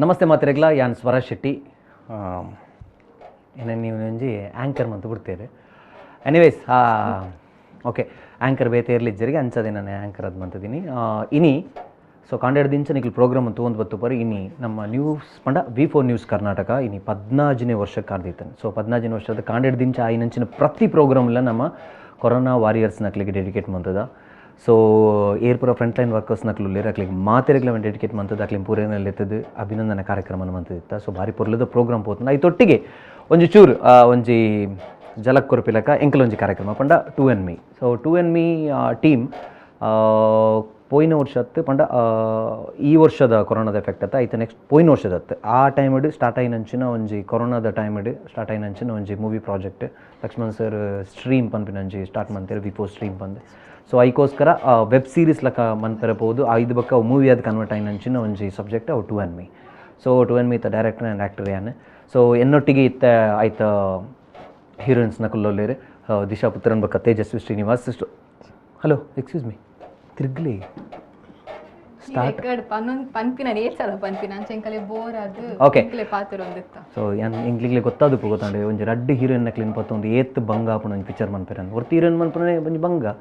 ನಮಸ್ತೆ ಮಾತ್ರೆಗ್ಲ, ಯಾನ್ ಸ್ವರ ಶೆಟ್ಟಿ. ಏನ ನೀವು ಒಂಜಿ ಆ್ಯಂಕರ್ ಮಂತು ಬಿಡ್ತೇವೆ. Anyways, okay, anchor ಬೇತೆ ಇರ್ಲಿಜ್ಜರಿಗೆ ಅಂಚದೆ ನಾನು ಆ್ಯಂಕರ್ ಅದು ಮಂತಿದ್ದೀನಿ ಇನಿ. ಸೊ ಕಾಂಡೇಡ್ ದಿಂಚ ನಿಕ್ಲು ಪ್ರೋಗ್ರಾಮ್ ಅಂತ ಒಂದು ಬತ್ತು ಪರ್. ಇನಿ ನಮ್ಮ ನ್ಯೂಸ್ ಪಂಡ ವಿ4 ನ್ಯೂಸ್ ಕರ್ನಾಟಕ ಇನಿ 14ನೇ ವರ್ಷಕ್ಕೆ ಆರ್ದಿತ್ತನೆ. ಸೊ 14ನೇ ವರ್ಷದ ಕಾಂಡೇಡ್ ದಿಂಚ ಆಯಿನಂಚಿನ ಪ್ರತಿ ಪ್ರೋಗ್ರಾಮ್ಲ ನಮ್ಮ ಕೊರೋನಾ ವಾರಿಯರ್ಸ್ ನಕ್ಲಿಗೆ ಡೆಡಿಕೇಟ್ ಮಂತದ. ಸೊ ಏರ್ಪುರ front line workers ನಕ್ಲು ಉಲ್ಲೇರ್, ಅಕ್ಲಿಗೆ ಮಾತೆರೆಗ್ಲ ಡೆಡಿಕೇಟ್ ಮಂತದ. ಅಕ್ಲಿಗೆ ಪೂರೇನಲ್ಲಿ ಎತ್ತದು ಅಭಿನಂದನೆ ಕಾರ್ಯಕ್ರಮ ಮಂತದಿತ್ತ. ಸೊ ಭಾರಿ ಪೊರ್ಲದ ಪ್ರೋಗ್ರಾಮ್ ಪೋತುಂಡು. ಐತೊಟ್ಟಿಗೆ ಒಂಜಿ ಚೂರು ಒಂಜಿ ಜಲಕ್ ಕೊರ್ಪಿಲಕ ಎಂಕಲ್ ಒಂಜಿ ಕಾರ್ಯಕ್ರಮ ಪಂಡ two N me. So two N me team ಪೋಯಿನ ವರ್ಷತ್ತು ಪಂಡ ಈ ವರ್ಷದ ಕೊರೋನಾದ ಎಫೆಕ್ಟ್ ಅತ್ತ ಐತೆ, ನೆಕ್ಸ್ಟ್ ಪೋಯಿನ ವರ್ಷದತ್ತು ಆ ಟೈಮ್ ಸ್ಟಾರ್ಟ್ ಆಯಿನಂಚಿನ ಒಂಜಿ, ಕೊರೋನಾದ ಟೈಮ್ ಸ್ಟಾರ್ಟ್ ಆಯಿನಂಚಿನ ಒಂಜಿ movie project, Lakshman sir stream ಪನ್ಪಿನಂಜಿ start ಮಂತೇರು, ವಿ4 stream ಬಂದು. ಸೊ ಐಕೋಸ್ಕರ ವೆಬ್ ಸೀರೀಸ್ ಲಕ ಮನ್ಪೆರೆ ಪೋದು ಐದು ಬಕ್ಕ ಮೂವಿ ಅದು ಕನ್ವರ್ಟ್ ಆಯಿನಂಚಿನ ಒಂಜಿ ಸಬ್ಜೆಕ್ಟ್ ಅವು two N me. So two N me director and actor ಯಾನ್. ಸೊ ಎನ್ನೊಟ್ಟಿಗೆ ಇತ್ತ ಆಯ್ತ ಹೀರೋಯಿನ್ಸ್ ನಕುಲ್ಲೊಲ್ಲೇರು, ದಿಶಾ ಪುತ್ರನ್ ಬಕ್ಕ Tejasvi Srinivas. Hello, excuse me, ತಿರ್ಗ್ಲಿ. Start ಪನ್ನೊಂದು ಪನ್ಪಿನ ಏಳ್ಸಲ ಪನ್ಪಿನ ಅಂಚೆಂಕಲೆ ಬೋರ್ ಅದು. Okay. ಪಾತ್ರ ಒಂದಿತ್ತ. ಸೊ ಯಾನ್ ಎಂಕ್ಲಿಗ್ಲೆ ಗೊತ್ತಾದು ಗೊತ್ತಾಂಡೆ, ಒಂಜಿ ರಡ್ಡ್ ಹೀರೋಯಿನ್ ನಕ್ಲಿನ್ ಪತ್ತೊಂದು ಏತ್ ಬಂಗ ಆಪುಂಡು ಒಂಜಿ ಪಿಕ್ಚರ್ ಮನ್ಪೆರೆ. ಒರ್ತಿ ಹೀರೋಯಿನ್ ಮನ್ಪುನೆ ಒಂಜಿ ಬಂಗ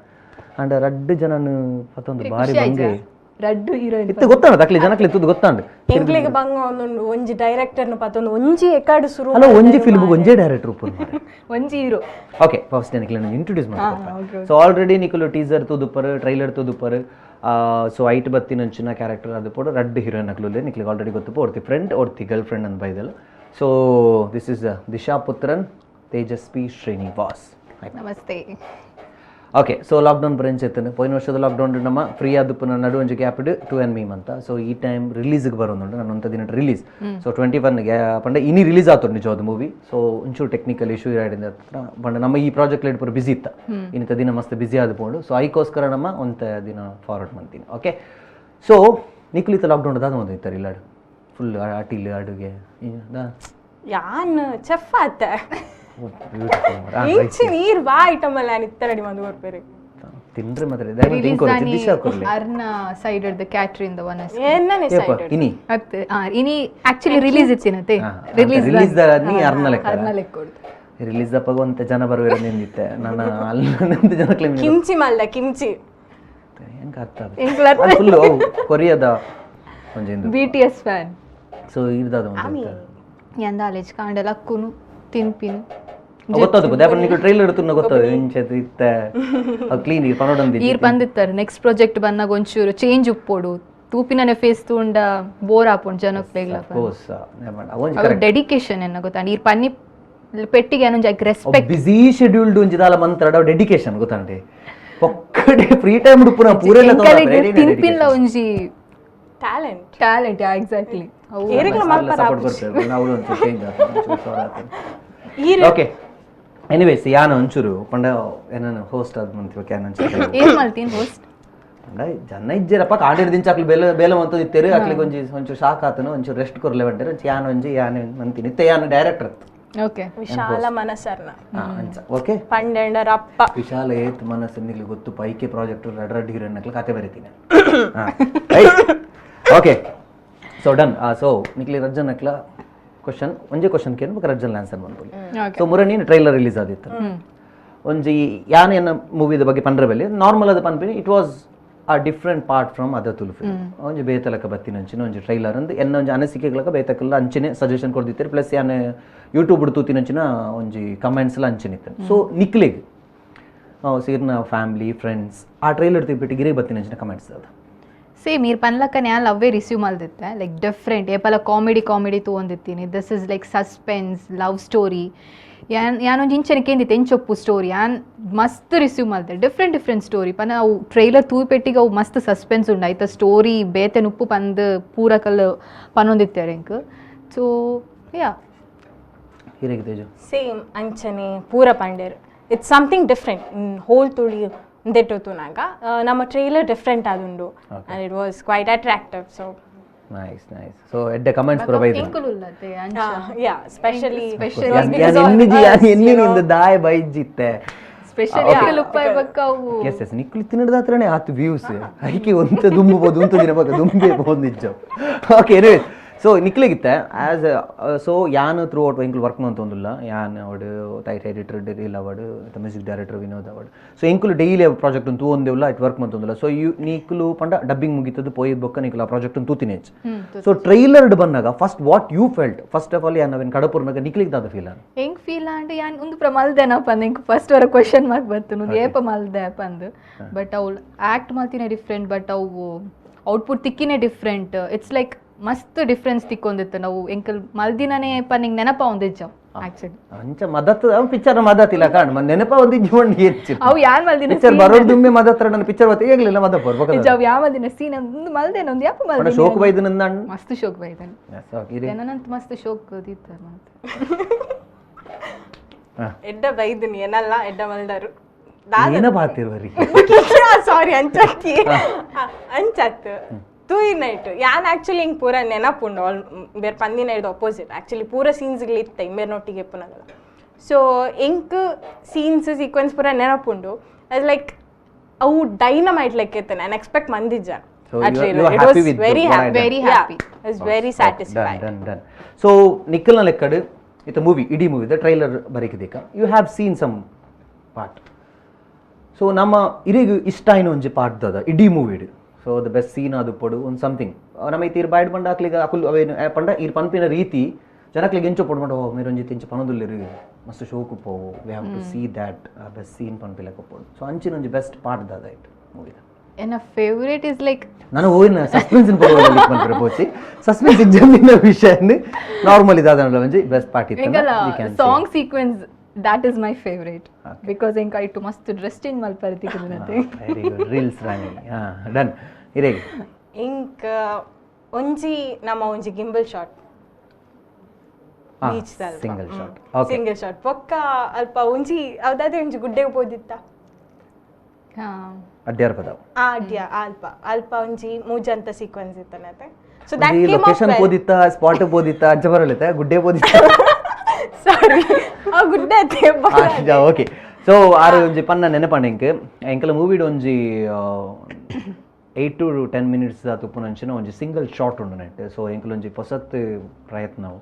ಅಂಡ ರಡ್ಡ್ ಜನನ್ ಪತ್ತೊಂದು ಬಾರಿ ಬಂಗೆ. ರಡ್ಡು ಹೀರೋಯಿನ್. ಇತ್ತು ಗೊತ್ತಾಂಡ ಅಕ್ಲಿ ಜನಕ್ಲಿ ಇತ್ತದು ಗೊತ್ತಾಂಡ್. ಎಂಕ್ಲೆಗ್ ಬಂಗ ಒಂದೊಂದು ಒಂಜಿ ಡೈರೆಕ್ಟರ್ನ ಪತ್ತೊಂದು ಒಂಜಿ ಎಕಾಡು ಸುರು. ಅಲ್ಲ, ಒಂಜಿ ಫಿಲ್ಮ್ ಒಂಜೇ ಡೈರೆಕ್ಟರ್ ಉಪ್ಪುನು ಮಾರ್ರೆ. ಒಂಜಿ hero. Okay, first ನಿಕ್ಲೆನ್ introduce ಮಾಡ್ತಾರೆ. ಸೊ ಆಲ್ರೆಡಿ ನಿಕುಲು ಟೀಸರ್ ತೂದುಪ್ಪರ್, ಟ್ರೈಲರ್ ತೂದುಪ್ಪರ್. ಸೊ ಐಟ್ ಬತ್ತಿನಂಚಿನ ಕ್ಯಾರೆಕ್ಟರ್ ಅದು ಪೋಡು ರಡ್ಡ್ ಹೀರೋಯಿನ್ ಅಕ್ಲು ನಿಕ್ಲಿಗೆ ಆಲ್ರೆಡಿ ಗೊತ್ತುಪ್ಪು. ಒರ್ತಿ ಫ್ರೆಂಡ್, ಒರ್ತಿ ಗರ್ಲ್ ಫ್ರೆಂಡ್ ಅಂತ ಬೈದಲ್ಲ. So this is Disha Puthran, Tejasvi Srinivas. Namaste. Okay, so lockdown branch ಎತ್ತನು. ಪೋಯಿನ ವರ್ಷದ ಲಾಕ್ಡೌನ್ ನಮ್ಮ ಫ್ರೀ ಆದ ಪುನಃ ನಡು ಒಂಜಿ gap two N ಮೀಮ್ ಅಂತ. ಸೊ ಈ ಟೈಮ್ ರಿಲೀಸ್ಗೆ ಬರೋದುಂಟು ನಾನು ಒಂತ ದಿನ ರಿಲೀಸ್. ಸೊ 21ಗೆ ಪಂಡ ಇನಿ ರಿಲೀಸ್ ಆತು ನಿಜವಾದ ಮೂವಿ. ಸೊ ಒಂಚೂರು ಟೆಕ್ನಿಕಲ್ ಇಶ್ಯೂ ಇರಾಡಿಂದ ಪಂಡ ನಮ್ಮ ಈ ಪ್ರಾಜೆಕ್ಟ್ ಲೇಟ್ ಪೂರ ಬಿಸಿ ಇತ್ತ. ಇನ್ನಿತ ದಿನ ಮಸ್ತ್ ಬಿಸಿ ಆದ ಪೋಂಡು. ಸೊ ಐಕೋಸ್ಕರ ನಮ್ಮ ಒಂತ ದಿನ ಫಾರ್ವರ್ಡ್ ಮಂತೀನಿ. ಓಕೆ, ಸೊ ನಿಕ್ಲಿತ ಲಾಕ್ಡೌನ್ ದಾದ ಒಂದು ಇತ್ತಾರೆ ಇಲ್ಲಾಡು ಫುಲ್ ಅಟಿಲ್ ಅಡುಗೆ? ಯಾನ್ ಚೆಫ್ ಆತ. ಇಂಚಿ ನೀರ್ ವಾ ಐಟಮ್ ಅಲ್ಲ ಇತ್ತ ರೆಡಿ ಮಂದು ಕೊರ್ಪೇರು. ತಿಂದ್ರೆ ಮಾತ್ರ ದಯವಿಟ್ಟು ದಿಶಾ ಕೊರ್ಲಿ. ಅರ್ನ ಸೈಡ್ ದ ಕ್ಯಾಟ್ರಿಂಗ್ ಒನ್. ಏನನೆ? ಏಪ ಇನಿ? ಅತ್ ಇನಿ ಆಕ್ಚುಲಿ ರಿಲೀಸ್ ಇತ್ತಿನತೆ. ರಿಲೀಸ್. ರಿಲೀಸ್ ನೀ ಅರ್ನ ಲೆಕ್ಕ. ಅರ್ನ ಲೆಕ್ಕ ಕೊಡ್ದು. ರಿಲೀಸ್ ದಪ್ಪಾಗ ಒಂತ ಜನ ಬರುವೇರ ನಿಂದಿತ್ತೆ ನನ್ನ ಅಲ್ಲಿ ಜನ ಕ್ಲೇಮ್. Kimchi ಮಲ್ದ, kimchi. ಹೆಂಗ ಅರ್ಥ? ಎಂಕ್ಲ ಫುಲ್ ಕೊರಿಯಾದ ಒಂಜಿ ಇಂದು. BTS fan. So ಇರ್ದಾದ ಒಂದು ಎಂದಾಲೇಜ್ ಕಾಂಡ ಲಕ್ಕುನು ತಿನ್ಪಿನು. ಗೊತ್ತಾದ ಗೋದ ನಿಕ್ಲು ಟ್ರೈಲರ್ ತುನ್ನ ಗೊತ್ತದ ಇಂಚೆ ಇತ್ತ ಕ್ಲೀನ್ ಪನೋಡಂದಿ. ಈರ್ ಬಂದಿತ್ತಾರೆ, ನೆಕ್ಸ್ಟ್ ಪ್ರಾಜೆಕ್ಟ್ ಬಂದಾಗ ಒಂಚೂರು ಚೇಂಜ್ ಉಪ್ಪೋಡು, ತೂಪಿನನೆ ಫೇಸ್ ತೂಂಡ ಬೋರ್ ಆಪುಂಡು ಜನಕ್ಲೆಗ್ಲ. ಕೋರ್ಸ್, ಒಂಜಿ ಡೆಡಿಕೇಶನ್ ಎನ್ನ ಗೊತ್ತಾ, ಈರ್ ಪನ್ನಿ ಪೆಟ್ಟಿಗೆ ಏನೊಂಜಿ ಐಕ್ respect. Busy scheduled ಒಂಜಿ ದಾಲ ಮಂತ್ರ ಡೆಡಿಕೇಶನ್ ಗೊತ್ತಂಡೆ. ಒಕ್ಕಡೆ ಫ್ರೀ ಟೈಮ್ ಉಡುಪುನ ಪೂರೆಲ್ಲ. ತಿನ್ಪಿನ್ಲ ಒಂಜಿ talent. Talent, exactly. ಏರಿಗ್ಲ ಮಲ್ಪರ. Support ಕೊಡ್ತೇವೆ ನಾವು, ಒಂಚೂರು ಚೇಂಜ್ ಆಗ್ತದೆ. ಈರ್ ಓಕೆ, ಎನಿವೇಸ್, ಯಾನ ಒಂಚೂರು ಪಂಡ ಏನಾನು ಹೋಸ್ಟ್ ಆದ್ ಮಂತಿ ಯಾನ ಒಂಚೂರು. ಏನ್ ಮಲ್ತೀನಿ ಹೋಸ್ಟ್? ಪಂಡ ಜನ ಇಜ್ಜರಪ್ಪ. ಕಾಂಡಿಡ್ ದಿಂಚ ಅಕ್ಲು ಬೇಲೆ ಬೇಲೆ ಮಂತದ ಇತ್ತೇರು. ಅಕ್ಲಿಗೆ ಒಂಜಿ ಒಂಚೂರು ಶಾಕ್ ಆತನು, ಒಂಚೂರು ರೆಸ್ಟ್ ಕೊರ್ಲೆ ಬಂಟೇರು. ಒಂಚು ಯಾನ ಒಂಜಿ ಯಾನ ಮಂತೀನಿ ಇತ್ತೆ, ಯಾನ ಡೈರೆಕ್ಟರ್. ಓಕೆ. ವಿಶಾಲ ಮನಸ್ಸರ್ನ. ಅಂಚ, ಓಕೆ. ಪಂಡೆಂಡರ್ ಅಪ್ಪ. ವಿಶಾಲ ಏತ್ ಮನಸ್ಸು ನಿಲ್ಲಿ ಗೊತ್ತು. ಪೈಕೆ ಪ್ರಾಜೆಕ್ಟ್ ರಡ್ ರಡ್ ಹೀರೋಯಿನ್ ಅಕ್ಲು ಕತೆ ಬರೀತೀನಿ. Okay, so done. So ನಿಕ್ಲಿ ರಜ್ಜನ್ ಅಕ್ಲ ಕ್ವಶನ್, ಒಂಜಿ ಕ್ವಶನ್ ಕೇನು ಬೊಕ ರಜ್ಜನ್ ಆನ್ಸರ್ ಮನ್ಪೊಲಿ. ಸೊ ಮುರ ನೀನು ಟ್ರೈಲರ್ ರಿಲೀಸ್ ಆದಿತ್ತು. ಒಂಜಿ ಯಾನ್ ಎನ್ನ ಮೂವಿದ ಬಗ್ಗೆ ಪಂಡ್ರೆ ಬಲ್ಲಿ, ನಾರ್ಮಲ್ ಅದು ಪನ್ಪಿನಿ. It was a different part from other Tulu film. ಒಂಜಿ ಬೇತಲಕ ಬತ್ತಿನ ಅಂಚಿನ ಒಂಜಿ ಟ್ರೈಲರ್ ಅಂದ್ ಎನ್ನ ಒಂಜಿ ಅನಿಸಿಕೆಗಳಕ ಬೇತಕಲ್ಲ ಅಂಚನೆ ಸಜೆಷನ್ ಕೊಡ್ದಿತ್ತಾರೆ. ಪ್ಲಸ್ ಯಾನ್ ಯೂಟ್ಯೂಬ್ ತೂತಿನಂಚಿನ ಒಂಜಿ ಕಮೆಂಟ್ಸ್ ಎಲ್ಲ ಅಂಚನೆ ಇತ್ತು. ಸೊ ನಿಕ್ಲಿಗ್ ಸೀರ್ನ ಫ್ಯಾಮಿಲಿ, ಫ್ರೆಂಡ್ಸ್ ಆ ಟ್ರೈಲರ್ ತಿಪ್ಪಿಟ್ಟು ಗಿರಿ ಬತ್ತಿನಂಚಿನ ಕಮೆಂಟ್ಸ್ ಅದು? ಸೇಮ್, ಈರ್ ಪನ್ಲಕ್ಕ ಯಾನ್ ಅವೇ ರಿಸೀವ್ ಮಲ್ದಿತ್ತೆ. ಲೈಕ್ ಡಿಫ್ರೆಂಟ್, ಏಪಲ ಕಾಮಿಡಿ ಕಾಮಿಡಿ ತೂವೊಂದಿತ್ತೀನಿ, this is like suspense love story. ಯಾನ್ ಯಾನೊಂಜಿ ಇಂಚನೆ ಕೇಂದಿತ್ತೆ, ಎಂಚೊಪ್ಪು ಸ್ಟೋರಿ? ಯಾನ್ ಮಸ್ತ್ ರಿಸೀವ್ ಮಲ್ತೆ, different different story ಪನ. ಅವು ಟ್ರೈಲರ್ ತೂಪೆಟ್ಟಿಗೆ ಅವು ಮಸ್ತ್ ಸಸ್ಪೆನ್ಸ್ ಉಂಡು, ಆಯ್ತ ಸ್ಟೋರಿ ಬೇತೆ ನುಪ್ಪು ಪಂದ್ ಪೂರಕಲ್ ಪನೊಂದಿತ್ತಾರೆ ಎಂಕ್. So yeah. ಹಿರೇಗ್ ತೇಜು? ಸೇಮ್ ಅಂಚನೆ ಪೂರ ಪಂಡೇರ್. It's something different whole Tulu ತೂನಾಗ ನಮ್ಮ ಟ್ರೈಲರ್ ಡಿಫ್ರೆಂಟ್ ಆದುಂಡು and it was quite attractive, so nice nice. So ಎಡ್ಡೆ ಕಮೆಂಟ್ಸ್ ಪೂರ ಬೈದ್ರು. ಎಂಕುಲುಲ್ಲತೆ ಅಂಚ. ಯಾ, ಸ್ಪೆಷಲಿ. ಯಾನ್ ಎನ್ನಿಜಿ, ಯಾನ್ ಎನ್ನಿನಿಂದ ದಾಯ ಬೈಜಿತ್ತೆ. ಸ್ಪೆಷಲಿ ಎಂಕುಲುಪ್ಪಾಯ್ ಬಕ್ಕ ಅವು. ಎಸ್ ಎಸ್, ನಿಕ್ಲು ತಿನ್ನಡದ ಹತ್ರನೇ ಆತು ವ್ಯೂಸ್ ಐಕೆ ಒಂತ ದುಂಬು ಬೋದು, ಉಂತ ದಿನ ಬಕ್ಕ ದುಂಬೆ ಬೋದು ನಿಜ. Okay, anyways, So ನಿಕ್ಲೆಗಿತ್ತೆ as so ಯಾನ್ through out ಎಂಕ್ಲು work ಮಂತೊಂದುಲ್ಲ. ಯಾನ್ ಅವಡ್, ತೈಟ್ ಎಡಿಟರ್ ಡಿರಿಲ್ ಅವಡ್, ಮ್ಯೂಸಿಕ್ ಡೈರೆಕ್ಟರ್ ವಿನೋದ್ ಅವಡ್. ಸೊ ಎಂಕುಲು ಡೈಲಿ ಪ್ರಾಜೆಕ್ಟ್ ತೂವೊಂದೇವುಲ್ಲ, it work ಮಂತೊಂದುಲ್ಲ. So you ನಿಕ್ಲು ಪಂಡ ಡಬ್ಬಿಂಗ್ ಮುಗಿತದ್ದು ಪೋಯಿ ಬೊಕ್ಕ ನಿಕ್ಲು ಆ ಪ್ರಾಜೆಕ್ಟ್ ತೂತಿನೇಜ್. ಸೊ ಟ್ರೈಲರ್ಡ್ ಬಂದಾಗ first what you felt? First of all ಯಾನ್ ಅವೇನು ಕಡಪುರ್ನಾಗ ನಿಕ್ಲಿಗೆ ದಾದ ಫೀಲ್ ಆನ್? ಹೆಂಗ್ ಫೀಲ್ ಆಂಡ್ ಯಾನ್ ಒಂದು ಪ್ರ ಮಲ್ದೆನಪ್ಪ ಅಂದ್ ಎಂಕ್ ಫಸ್ಟ್ ವರ ಕ್ವಶನ್ ಮಾರ್ಕ್ ಬತ್ತು, ಒಂದು ಏಪ ಮಲ್ದೆ ಪಂದ್. ಬಟ್ ಅವು ಆ್ಯಕ್ಟ್ ಮಲ್ತಿನ ಡಿಫ್ರೆಂಟ್, ಬಟ್ ಅವು ಔಟ್ಪುಟ್ ತಿಕ್ಕಿನೇ different. It's like ಮಸ್ತ್ ಡಿಫ್ರೆನ್ಸ್ ತಿಕ್ಕೊಂದಿತ್ತು. ನಾವು ಎಂಕಲ್ ಮಲ್ದಿನನೇ ಪನ್ನಿಂಗ್ ನೆನಪ ಒಂದಿಜ್ಜ ಆಕ್ಚುಲಿ. ಅಂಚ ಮದತ್ ಪಿಕ್ಚರ್ ಮದತ್ ಇಲ್ಲ ಕಾಣ್ ನೆನಪ ಒಂದಿಜ್ಜಿ ಮಂಡಿ ಹೆಚ್ಚು. ಅವು ಯಾನ್ ಮಲ್ದಿನ ಪಿಕ್ಚರ್ ಬರೋದು ಮದತ್ರ ನನ್ನ ಪಿಕ್ಚರ್ ಬತ್ತ ಈಗಲಿಲ್ಲ ಮದ ಬರ್ಬೇಕು. ಅವು ಯಾವ ಮಲ್ದಿನ ಸೀನ್ ಒಂದು ಮಲ್ದೇನ ಒಂದು ಯಾಪ ಮಲ್ದಿನ. ಶೋಕ್ ಬೈದನ. ಮಸ್ತ್ ಶೋಕ್ ಬೈದನ್. ಏನಂತ ಮಸ್ತ್ ಶೋಕ್ ದೀತ ಮತ್ತೆ. ಎಡ್ಡ ಬೈದಿನಿ ಏನಲ್ಲ, ಎಡ್ಡ ಮಲ್ದರು. ಏನ ಬಾತಿರ್ವರಿ? ಸಾರಿ, ಅಂಚಕ್ಕಿ ಅಂಚತ್ತು ತೂಯಿ ನೈಟ್ ಯಾನ್ ಆಕ್ಚುಲಿ ಹಿಂಗೆ ಪೂರ ನೆನಪುಂಡು. ಆಲ್ ಬೇರೆ ಪಂದಿನ ಹಿಡ್ದು ಅಪೋಸಿಟ್ ಆಕ್ಚುಲಿ ಪೂರ ಸೀನ್ಸ್ಗಳು ಇತ್ತ ಇಂಬೇರ್ ನೊಟ್ಟಿಗೆ ಎಪ್ಪುನಗಲ. ಸೊ ಎಂಕ್ ಸೀನ್ಸ್ ಸೀಕ್ವೆನ್ಸ್ ಪೂರ ನೆನಪುಂಡು. ಅದು ಲೈಕ್ ಅವು ಡೈನಮೈಟ್ ಲೆಕ್ಕ ಇತ್ತು, ನಾನು expect ಮಂದಿಜ್ಜ. So you are happy with very what I happy. done? Very happy. Was very satisfied. Done done. So ನಿಖಲ್ನ ಲೆಕ್ಕಡು ಇತ್ತ ಮೂವಿ, ಇಡೀ ಮೂವಿ ಟ್ರೈಲರ್ ಬರೀಕದಿಕ್ಕ you have seen some part. So ನಮ್ಮ ಇರಿಗ್ ಇಷ್ಟ ಆಯ್ನ ಒಂಜಿ ಪಾರ್ಟ್ ದದ ಇಡೀ ಮೂವಿಡ್? So the best scene ಅದು ಪಡು ಒಂದು ಸಮಥಿಂಗ್ ನಮ್ಮ ಇತ್ತ ಇರ್ ಬಾಯ್ಡ್ ಪಂಡ ಅಕ್ಲಿಗ ಅಕುಲ್ ಅವೇನು ಪಂಡ ಇರ್ ಪನ್ಪಿನ ರೀತಿ ಜನಕ್ಲಿಗೆ ಎಂಚ ಪೊಡು ಪಂಡ, ಓ ಮೇರೊಂಜಿ ತಿಂಚ ಪನೊಂದುಲ್ಲೆರ್, ಮಸ್ತ್ ಶೋಕು ಪೋವು, we have to see that best scene ಪನ್ಪಿಲೆಕ್ಕ ಪೋಡು. ಸೊ ಅಂಚಿನ ಒಂಜಿ ಬೆಸ್ಟ್ ಪಾರ್ಟ್ ದಾದ it ಮೂವಿದ? ಎನ್ನ favourite is like ನಾನು ಹೋಗಿನ ಸಸ್ಪೆನ್ಸ್ ಪನ್ಪಿರ ಪೋಚಿ, ಸಸ್ಪೆನ್ಸ್ ಇಜ್ಜಂದಿನ ವಿಷಯ ನಾರ್ಮಲ್ ಇದಾದ ಒಂಜಿ ಬೆಸ್ಟ್ ಪಾರ್ಟ್ ಇತ್ತು. ಎಂಕಲ್ಲ song sequence, that is my favourite, because ಎಂಕ ಇಟ್ಟು ಮಸ್ತ್ ಡ್ರೆಸ್ ಚೇಂಜ್ ಮಲ್ಪರೆ ತಿಕ್ಕುದಿನತೆ. Very good, reels ರಾಣಿ. ಹಾ, ಡನ್. ಇರೇಗಿ? ಇಂಕ್ ಒಂಜಿ ನಮ್ಮ ಒಂಜಿ gimbal shot beach. Single shot, okay. Single shot ಪೊಕ್ಕ ಅಲ್ಪ ಒಂಜಿ ಅದಾದೆ ಒಂಜಿ ಗುಡ್ಡೆಗೆ ಪೋದಿತ್ತ. ಅಡ್ಯಾರ್ ಪದವು. ಆ ಅಡ್ಯ ಅಲ್ಪ ಅಲ್ಪ ಒಂಜಿ ಮೂಜಂತ ಸೀಕ್ವೆನ್ಸ್ ಇತ್ತನತೆ. So that ಈ came location ಪೋದಿತ್ತ, spot ಪೋದಿತ್ತ, ಅಂಚ ಬರಲಿತ್ತ, ಗುಡ್ಡೆ ಪೋದಿತ್ತ. ಸಾರಿ, ಆ ಗುಡ್ಡೆ ಅತ್ತೆ. ಓಕೆ, ಸೊ ಆರು ಒಂಜಿ ಪನ್ನ ನೆನಪಂಡ ಎಂಕ್ ಎಂಕಲ ಮೂವಿಡ್ ಒಂಜಿ 8 ಟು 10 ಮಿನಿಟ್ಸ್ ತುಪ್ಪುನಂಚಿನ ಒಂಜಿ ಸಿಂಗಲ್ ಶಾಟ್ ಉಂಡು ನೆಟ್. ಸೊ ಎಂಕಲ ಒಂಜಿ ಪೊಸತ್ ಪ್ರಯತ್ನವು.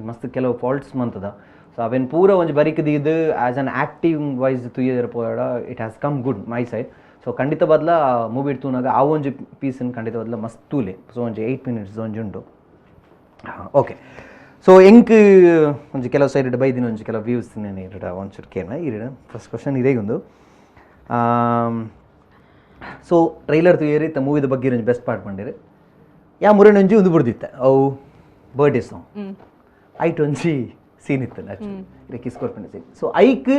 ಮಸ್ತ್ ಕೆಲವು ಫಾಲ್ಟ್ಸ್ ಮಂತದ. ಸೊ ಅವೇನು ಪೂರ ಒಂಜಿ ಬರಿಕ್ ದೀದ್ as an acting wise ತುಯ್ಯದರ ಪೋಯಡ it has come good my side. So ಖಂಡಿತ ಬದಲ ಮೂವಿ ತೂನಾಗ ಆ ಒಂಜಿ ಪೀಸನ್ ಖಂಡಿತ ಬದಲ ಮಸ್ತ್ ತೂಲೆ. ಸೊ ಒಂಜಿ 8 ಮಿನಿಟ್ಸ್ ಒಂಜಿ ಉಂಡು. ಓಕೆ, ಸೊ ಎಂಕ್ ಒಂಜಿ ಕೆಲವು ಸೈಡ್ ಬೈದಿನ ಒಂಜಿ ಕೆಲವು ವ್ಯೂಸ್ ಇರಡ ಒಂಚೂರು ಕೇನ ಇರಡ. First question ಇರೇಗೊಂದು. ಸೊ ಟ್ರೈಲರ್ ತುಯೇರಿ ತ ಮೂವಿದ ಬಗ್ಗೆ ಒಂಜಿ ಬೆಸ್ಟ್ ಪಾರ್ಟ್ ಪಂಡಿರಿ. ಯಾ ಮುರಣ ಒಂಜಿ ಒಂದು ಬುಡ್ದಿತ್ತ ಅವು birthday song ಐಟ್ ಒಂಜಿ ಸೀನ್ ಇತ್ತಲ್ಲ ಆ್ಯಕ್ಚುಲಿ ಇರೆ ಕಿಸ್ ಕೊರ್ಪಿನ ಸೀನ್. ಸೊ ಐಕ್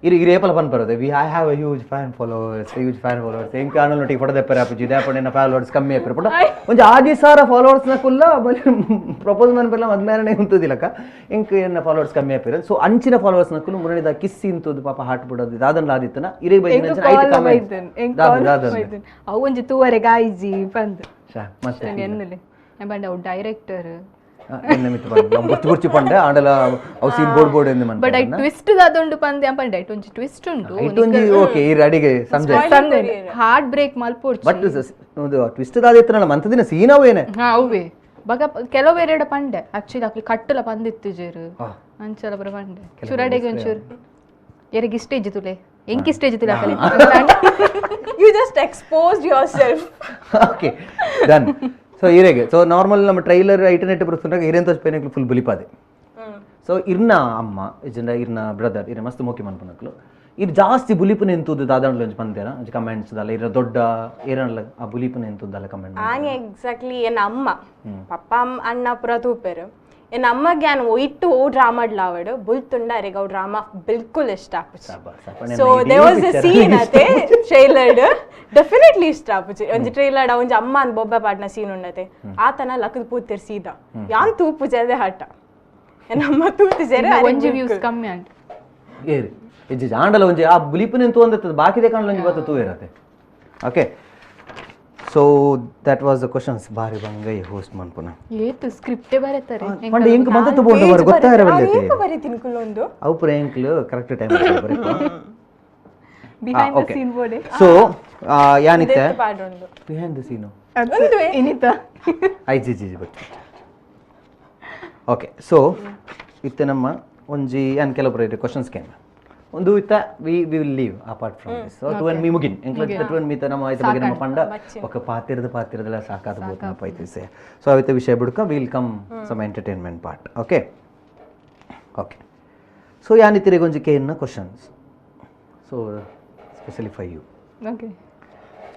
ಇರು ಇರು ಏಪಲ ಪನ್ ಬರೋದೆ, we I have a huge fan followers, huge fan followers, ಎಂಕ್ ಆನಲ್ ನೊಟ್ಟಿಗೆ ಫೋಟೋ ದೆಪ್ಪರೆ ಆಪುಜಿ, ದಾಪಂಡ ಫಾಲೋವರ್ಸ್ ಕಮ್ಮಿ ಆಪುರ ಪಂಡ. ಒಂಜಿ ಆಜಿ ಸಾವಿರ ಫಾಲೋವರ್ಸ್ ನಕುಲ್ಲ ಪ್ರಪೋಸ್ ಮನ್ಪೆಲ್ಲ ಮದ್ಮೇಲೆ ಉಂತುದಿಲ್ಲಕ್ಕ, ಎಂಕ್ ಎನ್ನ ಫಾಲೋವರ್ಸ್ ಕಮ್ಮಿ ಆಪಿರ. ಸೊ ಅಂಚಿನ ಫಾಲೋವರ್ಸ್ ನಕುಲು ಮುರಣಿದ ಕಿಸ್ ಇಂತುದು ಪಾಪ ಹಾಟ್ ಬಿಡೋದು ದಾದನ್ ಲಾದಿತ್ತನ ಇರೇ ಬೈದಿನ ಐಟ್ ಕಮೆಂಟ್ ದಾದ ದಾದ. ಅವು ಒಂಜಿ ತೂವರೆ ಗಾಯಿಜಿ ಪಂದ್. ಶಾ ಮತ್ತೆ. ಎನ್ನಲೆ ಬಂಡ ಅವು ಡೈರೆಕ್ಟರ್. ಎನ್ನ ಮಿತ್ತು ಪಂಡ ಗುರ್ಚು ಗುರ್ಚು ಪಂಡ ಆಂಡಲ ಅವು scene board board ಎಂದು ಮನ್. ಬಟ್ I twist ದಾದುಂಡು ಪಂದ್ ಪಂಡ, ಐಟ್ ಒಂಜಿ ಟ್ವಿಸ್ಟ್ ಉಂಡು. ಐಟ್ ಒಂಜಿ ಓಕೆ, ಈ ಅಡಿಗೆ ಸಂಜೆ ಹಾರ್ಟ್ ಬ್ರೇಕ್ ಮಲ್ಪೊಡ್ಚಿ. ಬಟ್ ಒಂದು ಟ್ವಿಸ್ಟ್ ದಾದಿತ್ತನಲ್ಲ ಮಂತದಿನ ಸೀನ್ ಅವೇನೆ. ಹಾ, ಅವ್ವೆ ಬಗ ಕೆಲವು ಎರಡ ಪಂಡೆ ಆಕ್ಚುಲಿ ಅಕ್ಲಿ ಕಟ್ಟಲ ಪಂದಿತ್ತು ಜೇರು ಅಂಚಲ ಪುರ ಪಂಡೆ. ಚೂರಡೆಗೆ ಒಂಚೂರು ಎರೆಗೆ ಇಷ್ಟೇಜ್ ತುಲೆ, ಎಂಕ್ ಇಷ್ಟೇಜ್ ತುಲೆ ಅಕಲೆ. You just exposed yourself. Okay, done. So ಇರೇಗೆ so normal ನಮ್ಮ ಟ್ರೈಲರ್ ಐಟನೆಟ್ ಬರ್ತುಂಡಾಗ ಇರೇನ್ ತೋಚ್ ಫುಲ್ ಬುಲಿಪಾದೆ. ಸೊ ಇರ್ನ ಅಮ್ಮ ಇಜ್ಜಿಂಡ ಇರ್ನ ಬ್ರದರ್ ಇರ ಮಸ್ತ್ ಮೋಕಿ ಮನ್ಪನಕ್ಲು. ಇರ್ ಜಾಸ್ತಿ ಬುಲಿಪುನ ಎಂತುದು ದಾದಾಂಡ್ಲ ಒಂಜಿ ಪಂತೇನ ಒಂಜಿ ಕಮೆಂಟ್ಸ್ ದಲ್ಲ ಇರ ದೊಡ್ಡ ಏರನ್ಲ ಆ ಬುಲಿಪುನ ಎಂತುದಲ್ಲ ಕಮೆಂಟ್? ಆನಿ ಎಕ್ಸಾಕ್ಟ್ಲಿ ಎನ್ನ ಅಮ್ಮ ಪಪ್ಪ ಅಣ್ಣ ಪುರ ತೂಪೆರು. ಎನ್ನ ಅಮ್ಮಗೆ ಯಾನ್ ಒಯ್ಟು ಓ ಡ್ರಾಮಾ ಲಾವಡು ಬುಲ್ತುಂಡ ಅರೆಗ್ ಅವು ಡ್ರಾಮಾ ಬಿಲ್ಕುಲ್ ಇಷ್ಟ ಆಪುಜಿ. So there was a scene ಅತೆ ಟ್ರೈಲರ್ಡ್, ಡೆಫಿನೆಟ್ಲಿ ಇಷ್ಟ ಆಪುಜಿ. ಒಂಜಿ ಟ್ರೈಲರ್ಡ್ ಒಂಜಿ ಅಮ್ಮ ಅಂದ್ ಬೊಬ್ಬೆ ಪಾಡ್ನ ಸೀನ್ ಉಂಡತೆ, ಆತನ ಲಕ್ಕದ ಪೂತಿರ್ ಸೀದಾ. ಯಾನ್ ತೂಪುಜಿ ಅದೇ ಹಠ. ಎನ್ನ ಅಮ್ಮ ತೂತಿಜೆರೆ. ಒಂಜಿ ವ್ಯೂಸ್ ಕಮ್ಮಿ ಅಂಟ್. ಏರಿ ಇಜ್ಜಿ ಆಂಡಲ ಒಂಜಿ ಆ ಬುಲಿಪುನ ಎಂತು ಅಂದತ್ತದ ಬಾಕಿದೆ ಕಾಣಲ ಒಂಜಿ ಬತ್ತ ತೂವೇರತೆ. Okay, so that was the questions. ಬಾರಿ ಬಂಗೈ ಹೋಸ್ಟ್ ಮನ್ಪುನ. ಏತು ಸ್ಕ್ರಿಪ್ಟೇ ಬರೀತಾರೆ. ಪಂಡ ಎಂಕ್ ಮಂತತ್ತು ಬೋಂಡು ಬರ ಗೊತ್ತಾಯಿರವಲ್ಲತೆ. ಬರೀತೀನಿ ಕುಲ್ಲೊಂದು. ಅವು ಪುರ ಎಂಕ್ಲು ಕರೆಕ್ಟ್ ಟೈಮ್ ಬರೀಪ. Behind the scene ಬೋರ್ಡೆ. So ಯಾನಿತ್ತೆ ಪಾಡುಂಡು. Behind the Seenu ಇನ್ನಿತ. I G G G but Okay, so ಇತ್ತೆ ನಮ್ಮ ಒಂಜಿ ಅನ್ ಕೆಲವು ಕ್ವಶನ್ಸ್ ಕೇನ್ ಒಂದು ಇತ್ತ we we will leave apart from this. So to and me ಮುಗಿನ್ ಎಂಕ್ಲ to and me ನಮ್ಮ ಆಯ್ತು ಬಗ್ಗೆ ನಮ್ಮ ಪಂಡ ఒక ಪಾತಿರದ ಪಾತಿರದಲ್ಲ ಸಾಕಾದ ಬೋತ್ ಪೈತಿ ಸೆ. ಸೊ ಅವಿತ ವಿಷಯ ಬುಡ್ಕ will come some entertainment part. Okay, okay. So ಯಾನಿ ತಿರುಗೊಂಜಿ ಕೇನ್ನ questions, so specially for you. Okay.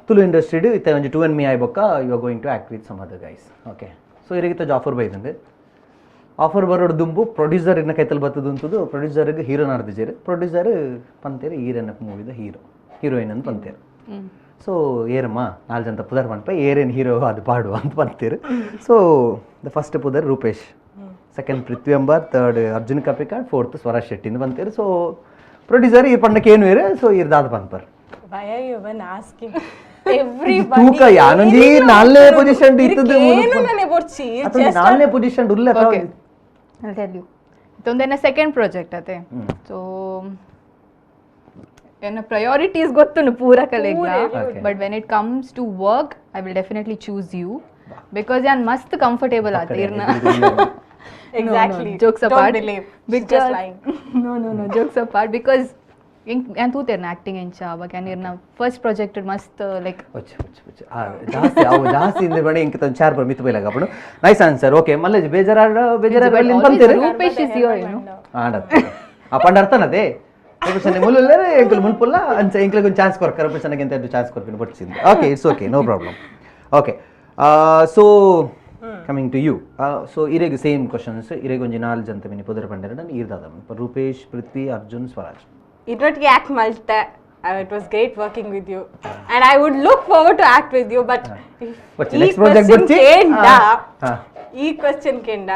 Tulu ಇಂಡಸ್ಟ್ರಿಡ್ ಇತ್ತ ಒಂಜಿ to and me ಆಯ್ ಬೊಕ್ಕ you are going to act with some other guys. Okay, so ಇರಗಿತ್ತ offer ಬೈದಂದೆ offer ಬರೋಡು ದುಂಬು producer ಇನ್ನ ಕೈತಲ್ ಬತ್ತದ ಉಂತುದು ಪ್ರೊಡ್ಯೂಸರ್ಗೆ hero ನಾಡ್ದಿಜೇರು producer ಪಂತೇರು ಈರನ್ನ ಮೂವಿದ hero heroine ಅಂತ ಪಂತೇರು. ಸೊ ಏರಮ್ಮ ನಾಲ್ ಜನ ಪುದರ್ ಪನ್ಪ ಏರೇನು ಹೀರೋ ಅದು ಪಾಡು ಅಂತ ಪಂತೇರು. So the first ಪುದರ್ Rupesh, second Prithvi Ambar, third Arjun Kapikad, fourth Swaraj Shetty ಅಂತ ಪಂತೇರು. ಸೊ ಪ್ರೊಡ್ಯೂಸರ್ ಈ ಪಂಡಕ್ಕೆ ಏನು ಏರು ಸೊ ಇರ್ದಾದ ಪನ್ಪರ್. Why are you even asking? Everybody. ತೂಕ ಯಾನೊಂಜಿ ನಾಲ್ನೇ ಪೊಸಿಷನ್ ಇತ್ತದು. ಏನು ನನಗೆ ಬೊರ್ಚಿ. ಅಥವಾ ನಾಲ್ನೇ ಪೊಸಿಷನ್ ಉಲ್ಲ. Okay, I'll tell you. ಇದೊಂದೇನ second project ಅತೆ. ಸೊ ಎನ್ನ ಪ್ರಯಾರಿಟೀಸ್ ಗೊತ್ತುನು ಪೂರ ಕಲೆಗ್ಲ. Okay. But when it comes to work, I will definitely choose you because ಯಾನ್ ಮಸ್ತ್ ಕಂಫರ್ಟೇಬಲ್ ಆತ ಇರ್ನ. Exactly. Jokes Don't apart. Believe. She's just lying. No, jokes apart, because ಯಾನ್ ತೂತೇರ್ನ acting ಎಂಚ ಅವಾಗ ಯಾನ್ ಇರ್ನ ಫಸ್ಟ್ ಪ್ರಾಜೆಕ್ಟ್ ಮಸ್ತ್ ಲೈಕ್ ಒಚ್ಚ ಒಚ್ಚ ಒಚ್ಚ ಆ ಜಾಸ್ತಿ ಅವು ಜಾಸ್ತಿ ಇಂದ ಬಣಿ ಇಂಕ ತಂದು ಚಾರ್ ಬರ್ ಮಿತ್ ಬೈಲಾಗ ಅಪ್ಪನು. Nice answer. Okay ಮಲ್ಲೇಜ್ ಬೇಜಾರ ಬೇಜಾರ ಬಂತೀರಿ. ರೂಪೇಶ್ is your ಏನು ಆಡತ್ತೆ ಆ ಪಂಡ ಅರ್ಥನದೇ ರೂಪೇಶ್ ಮುಲ್ಲುಲ್ಲೇ ಎಂಕಲ್ ಮುಲ್ಪುಲ್ಲ ಅಂಚ ಎಂಕ್ಲಿಗೆ ಒಂದು ಚಾನ್ಸ್ ಕೊರ್ಕ ರೂಪೇಶ್ ಅಂತ ಚಾನ್ಸ್ ಕೊರ್ಪಿನ ಬಟ್ಸಿಂದ. Okay, it's okay, no problem. Okay, so coming to you. So ಇರೆಗ್ same questions. ಇರೆಗ್ ಒಂಜಿ ನಾಲ್ ಜಂತ ಮಿನಿ ಪುದರ್ ಪಂಡೆರ ನಾನು ಈರ್ದಾದ ರೂಪೇಶ್, ಪೃಥ್ವಿ, ಅರ್ಜುನ್, ಸ್ವರಾಜ್. ಇದ್ರೊಟ್ಟಿಗೆ ಆಕ್ಟ್ ಮಲ್ತೆ. It was great working with you and I would look forward to act with you, but ಬಚ್ಚಿ, next project ಬಚ್ಚಿ. ಹಾ. ಈ ಕ್ವಶನ್ ಕೇಂಡ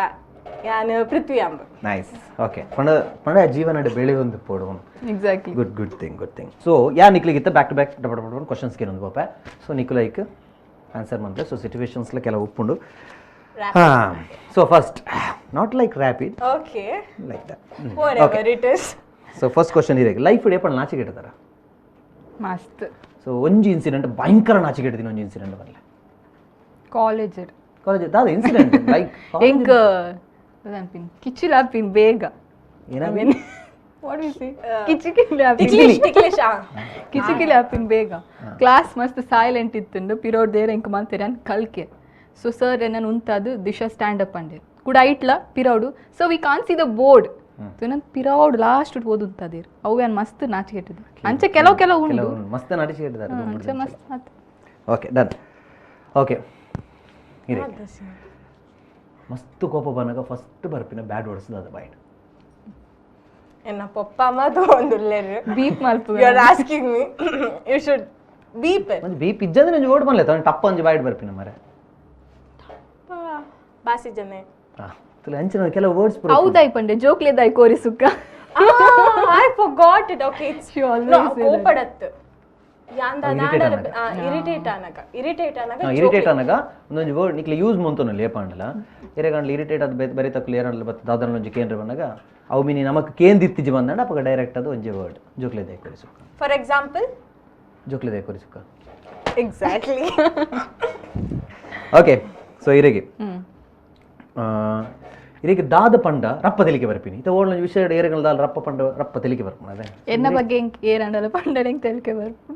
ಯಾನು ಪೃಥ್ವಿ ಅಂಬ. ನೈಸ್. ಓಕೆ, ಪಂಡ ಪಂಡ ಜೀವನ ಬೆಳೆ ಒಂದು ಪೋಡು. Exactly. Good, good thing, good thing. So yeah ನಿಕ್ಲಿಗಿತ್ತ back to back ಡಬ ಡಬ questions ಒಂದು ಪಾಪ. ಸೊ ನಿಖಿಲೈಕ್ ಆನ್ಸರ್ ಮಂತೆ. ಸೊ ಸಿಚುವೇಶನ್ಸ್ಲ ಕೆಲವು ಉಪ್ಪುಂಡು. ಹಾಂ, so first not like rapid. Okay. Like that. Whatever it is. So first question ಇರಕ್ಕೆ ಲೈಫ್ ಏಪಣ ನಾಚಿಕೆಡ್ತಾರ? ಮಸ್ತ್. ಸೊ ಒಂಜಿ ಇನ್ಸಿಡೆಂಟ್ ಭಯಂಕರ ನಾಚಿಕೆಡ್ತೀನಿ ಒಂಜಿ ಇನ್ಸಿಡೆಂಟ್ ಬರಲ್ಲ. ಕಾಲೇಜ್. ಕಾಲೇಜ್ ದಾದ ಇನ್ಸಿಡೆಂಟ್ ಲೈಕ್? ಎಂಕ್ ಅನ್ಪಿನ್ ಕಿಚಿಲಾಪಿನ್ ಬೇಗ. ಏನಾಗ? What we say, ಕಿಚಿಕಿಲಿ ಆಪಿನ್. ಟಿಕ್ಲಿಶ್ ಟಿಕ್ಲಿಶ್. ಕಿಚಿಕಿಲಿ ಆಪಿನ್ ಬೇಗ. ಕ್ಲಾಸ್ ಮಸ್ತ್ ಸೈಲೆಂಟ್ ಇತ್ತುಂಡು ಪಿರೋಡ್ ದೇರ ಎಂಕ್ ಮಂತೆರ್ ಅನ್ ಕಲ್ಕೆ. ಸೊ ಸರ್ ನನ್ನ ಉಂತಾದು ದಿಶಾ ಸ್ಟ್ಯಾಂಡ್ ಅಪ್ ಅಂಡೆ ಕೂಡ ಐಟ್ಲ ಪಿರೌಡು. So we can see the board. So ನನ್ನ ಪಿರೌಡ್ ಲಾಸ್ಟ್ ಓದು ಉಂತಾದಿರ್ ಅವು ಯಾನ್ ಮಸ್ತ್ ನಾಚಿಕೆಟ್ಟಿದ್ದು ಅಂಚೆ ಕೆಲವು ಕೆಲವು ಉಂಡು. ಕೆಲವು ಮಸ್ತ್ ನಾಚಿಕೆಡ್ತಾರೆ. ಅಂಚೆ ಮಸ್ತ್ ಆತು. Okay, done. Okay, ಇರಕ್ಕೆ ಮಸ್ತ್ ಕೋಪ ಬಂದಾಗ ಫಸ್ಟ್ ಬರ್ಪಿನ ಬ್ಯಾಡ್ ವರ್ಡ್ಸ್ ದಾದ ಬಾಯ್ಡ್? ಎನ್ನ ಪಪ್ಪ ಅಮ್ಮ ಒಂದು ಉಲ್ಲೇರು. ಬೀಪ್ ಮಲ್ಪು. You are asking me, you should beep. ಒಂಜಿ ಬೀಪ್ ಇಜ್ಜಂದ್ರೆ ಒಂಜಿ ಓಡ್ ಬನ್ಲೆ ತಗೊಂಡು ಟಪ್ಪ ಒಂಜಿ ಬಾಯ್ಡ್ ಬರ್ಪಿನ ಮರೆ. ಬಾಸಿ ಜನೆ. ಹಾಂ, ತುಲೆ ಅಂಚಿನ ಕೆಲವು ವರ್ಡ್ಸ್. ಹೌದಾಯ್ ಪಂಡೆ ಜೋಕ್ಲೇದಾಯ್ ಕೋರಿ sukka. I forgot it. Okay, it's She always say that. ಕೋಪಡತ್ತು ಯಾಂದ. Irritate ಆನಗ. Irritate ಆನಗ, irritate ಆನಗ. Irritate ಆನಗ ಒಂದೊಂಜಿ word ನಿಕ್ಲೆ use ಮಂತೊನಲ್ಲಿ ಏಪಾಂಡಲ ಎರೆಗಂಡ್ಲ irritate ಅದು ಬರೀ ತಕ್ಕಲು ಏರಂಡ್ಲ ಬತ್ತ ದಾದನ ಒಂಜಿ ಕೇಂದ್ರ ಬಂದಾಗ ಅವು ಮಿನಿ ನಮಕ್ ಕೇಂದಿತ್ತಿಜಿ ಬಂದಂಡ ಅಪಗ ಡೈರೆಕ್ಟ್ ಅದು ಒಂಜಿ ವರ್ಡ್ ಜೋಕ್ಲೆ ದಾಯ್ ಕೋರಿ ಸುಕ್ಕ. For example? ಜೋಕ್ಲೆ ದಾಯ್ ಕೋರಿ ಸುಕ್ಕ. Exactly. Okay, so ಇರೆಗೆ ಇರೆಗೆ ದಾದ ಪಂಡ ರಪ್ಪ ತೆಲಿಕೆ ಬರ್ಪಿನಿ ಇತ್ತ ಓಡ್ಲೊಂಜಿ ವಿಷಯ ಏರೆಗಳ ದಾಲ ರಪ್ಪ ಪಂಡ ರಪ್ಪ ತೆಲಿಕೆ ಬರ್ಪುನ ಅದೇ. ಎನ್ನ ಬಗ್ಗೆ ಎಂಕ್ ಏರಂಡಲ ಪಂಡಲ ಎಂಕ್ ತೆಲಿಕೆ ಬರ್ಪು.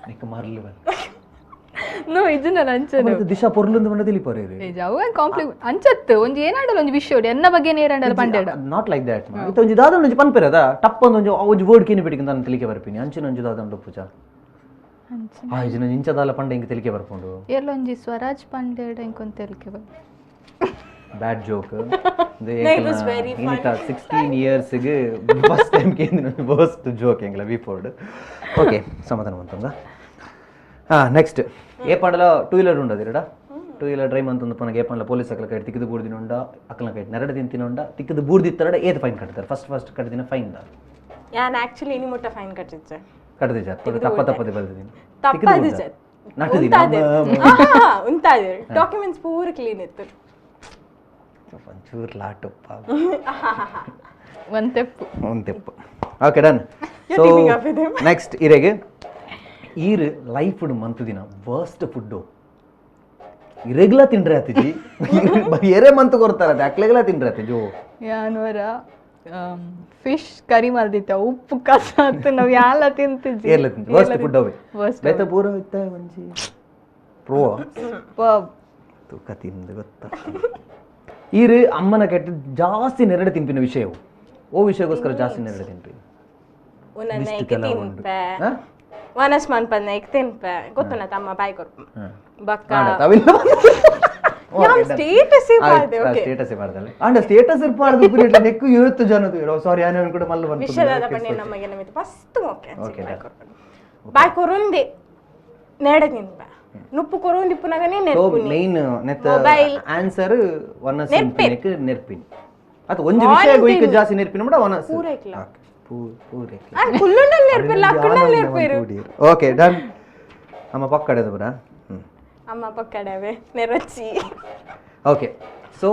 ನಿಕ್ಕ ಮರ್ಲು ಬಂದ. ನೋ ಇಜ್ಜನಲ್ಲ ಅಂಚನೆ. ದಿಶಾ ಪೊರ್ಲುಂದು ಬಂದ ತಿಳಿಪೋರೆ. ಅವು ಕಾಂಪ್ಲಿಮೆಂಟ್ ಅಂಚತ್ತು ಒಂಜಿ ಏನಾಡಲ್ಲ ಒಂಜಿ ವಿಷಯ ಎನ್ನ ಬಗ್ಗೆ ಏರಂಡಲ ಪಂಡೇಡ. Not like that. ಇತ್ತ ಒಂಜಿ ದಾದ ಒಂಜಿ ಪನ್ಪೆರದ ಟಪ್ಪ ಒಂಜಿ ಒಂಜಿ ವರ್ಡ್ ಕಿನಿ ಬಿಡಿಗೆ ನಾನು ತಿಳಿಕೆ ಬರ್ಪಿನಿ ಅಂಚಿನ ಒಂಜಿ ದಾದ ಉಂಡು ಪೂಜಾ. ಅಂಚ. ಆ ಇಜಿನ ಇಂಚದಾಲ ಪಂಡ ಹಿಂಗೆ ತಿಳಿಕೆ ಬರ್ಪುಂಡು. ಎಲ್ಲೊಂಜಿ ಸ್ವರಾಜ್ ಪಂಡೇಡ ಎಂಕೊಂತ ತೆಲಿಕೆ ಬರ್ಪು. Bad joke. No, it was very fun. 16 ಇಯರ್ಸ್ಗೆ first time ಕೇಂದ್ರ ಫಸ್ಟ್ ಜೋಕ್ ಎಂಗ್ಲ V Ford. Okay, ಸಮಾಧಾನ ಬಂತಂಗ. ಹಾಂ, ನೆಕ್ಸ್ಟ್ ಏ ಪಂಡಲ ಟೂ ವೀಲರ್ ಉಂಡದು ಇರಡ two wheeler drive ಅಂತಂದು ಪನಗೆ ಏ ಪಂಡಲ ಪೊಲೀಸ್ ಅಕ್ಲ ಕೈ ತಿಕ್ಕಿದು ಬೂರ್ದಿನ ಉಂಡ ಅಕ್ಲ ಕೈ ನೆರಡು ತಿಂತಿನ ಉಂಡ ತಿಕ್ಕಿದು ಬೂರ್ದಿತ್ತರಡ ಏತ್ ಫೈನ್ ಕಟ್ತಾರೆ ಫಸ್ಟ್ ಫಸ್ಟ್ ಕಟ್ಟಿದಿನ ಫೈನ್ the? ಯಾನ್ ಆಕ್ಚುಲಿ ಇನಿ ಮುಟ್ಟ ಫೈನ್ ಕಟ್ಟಿದ್ದೆ. ಕಟ್ಟದಿಜ ತಪ್ಪ ತಪ್ಪದೆ ಬಲ್ದಿದ್ದೀನಿ. ತಪ್ಪದಿಜ. ನಟ್ಟದಿನ. ಉಂತಾದೆ ಡಾಕ್ಯುಮೆಂಟ್ಸ್ ಪೂರ ಕ್ಲೀನ್ ಇತ್ತು. ಒಂಚೂರು ಲಾಟಪ್ಪ. ಒಂದ್ ತೆಪ್ಪು. ಒಂದು ತೆಪ್ಪು. Okay, done. You're so teaming up with him. Next ಇರೆಗೆ ಈರ್ ಲೈಫ್ ಮಂತ್ ದಿನ ವರ್ಸ್ಟ್ ಫುಡ್ಡು? ಇರೆಗ್ಲ ತಿಂಡ್ರೆ ಆತಿಜಿ, ಏರೇ ಮಂತ್ ಕೊರ್ತಾರ ಅಕ್ಲೆಗ್ಲ ತಿಂಡ್ರೆ ಆತಿಜಿ. ಓ. ಯಾನ್ವರ ಫಿಶ್ ಕರಿ ಮಲ್ದಿತ್ತ, ಉಪ್ಪು ಕಸ ಅಂತ ನಾವು ಯಾಲ ತಿಂತಿದ್ವಿ. ಏರ್ಲ ತಿಂತಿ ವರ್ಸ್ಟ್ ಫುಡ್ ಅವೇ. Worst. ಬೇತ ಪೂರ ಇತ್ತ ಒಂಜಿ ಪ್ರೋ. Superb. ತೂಕ ತಿಂದು ಗೊತ್ತ ಈರು ಅಮ್ಮನ ಕೆಟ್ಟ ಜಾಸ್ತಿ ನೆರಡು ತಿಂಪಿನ ವಿಷಯವು ಓ ವಿಷಯಕ್ಕೋಸ್ಕರ ಜಾಸ್ತಿ ನೆರಡು ತಿಂಪಿ. ಉನನ್ನ ಲಿಸ್ಟ್ ಏಕೆ ಕೆಲವು ಉಂಟು. ತಿನ್ಪೆ. ಹಾ? ವನಸ್ ಮನ್ಪನ್ನ ಏಕ್ ತಿನ್ಪೆ ಗೊತ್ತುನ ತಮ್ಮ ಬಾಯ್ ಕೊರ್ಪು ಬಕ್ಕ. ಆಂಡ ತವಿಲ್ಲ. ಯಾಮ್ ಸ್ಟೇಟಸ್ ಇರ್ಬಾರ್ದು, ಓಕೆ. ಸ್ಟೇಟಸ್ ಇರಬಾರ್ದಲ್ಲ ಆಂಡ ಸ್ಟೇಟಸ್ ಇರಬಾರ್ದು ನೆಕ್ಕು ಇರುತ್ತೆ ಜನದು. ಸಾರಿ, ಆನೆ ಕೂಡ ಮಲ್ಲ ಬಂತು. ವಿಷಯದ ಪಂಡೆ ನಮಗೆ ನಮಗೆ first okay. Okay, ಬಾಯ್ ಕೊರ್ಪು ಬಾಯ್ ಕೊರುಂದೆ ನೆರಡೆ ತಿನ್ಪೆ ನುಪ್ಪು ಕೊರುಂದಿ ಪುನಗನೇ ಸೊ ನೆರ್ಪುನಿ. ಮೇನ್ ನೆತ್ತ Mobile. Answer ಒನಸ್. ನೆರ್ಪೆ. ನೆರ್ಪಿನಿ ಅದು ಒಂಜಿ ವಿಷಯ ಗೋಯ್ಕ ಜಾಸ್ತಿ ನೆರ್ಪಿನ ಬಿಡ ಒನಸ್. ಪೂರೈಕ್ಲ. ಪೂರೈಕ್ಲ. ಆಂಡ್ ಕುಲ್ಲುಂಡಲ್ ನೆರ್ಪಿಲ್ಲ, ಅಕ್ಕುಂಡಲ್ ನೆರ್ಪೇರು. Okay, done. ಅಮ್ಮ ಪಕ್ಕಡೆದ ಪುರ. ಅಮ್ಮ ಪಕ್ಕಡವೆ ನೆರಚಿ. ಓಕೆ, ಸೊ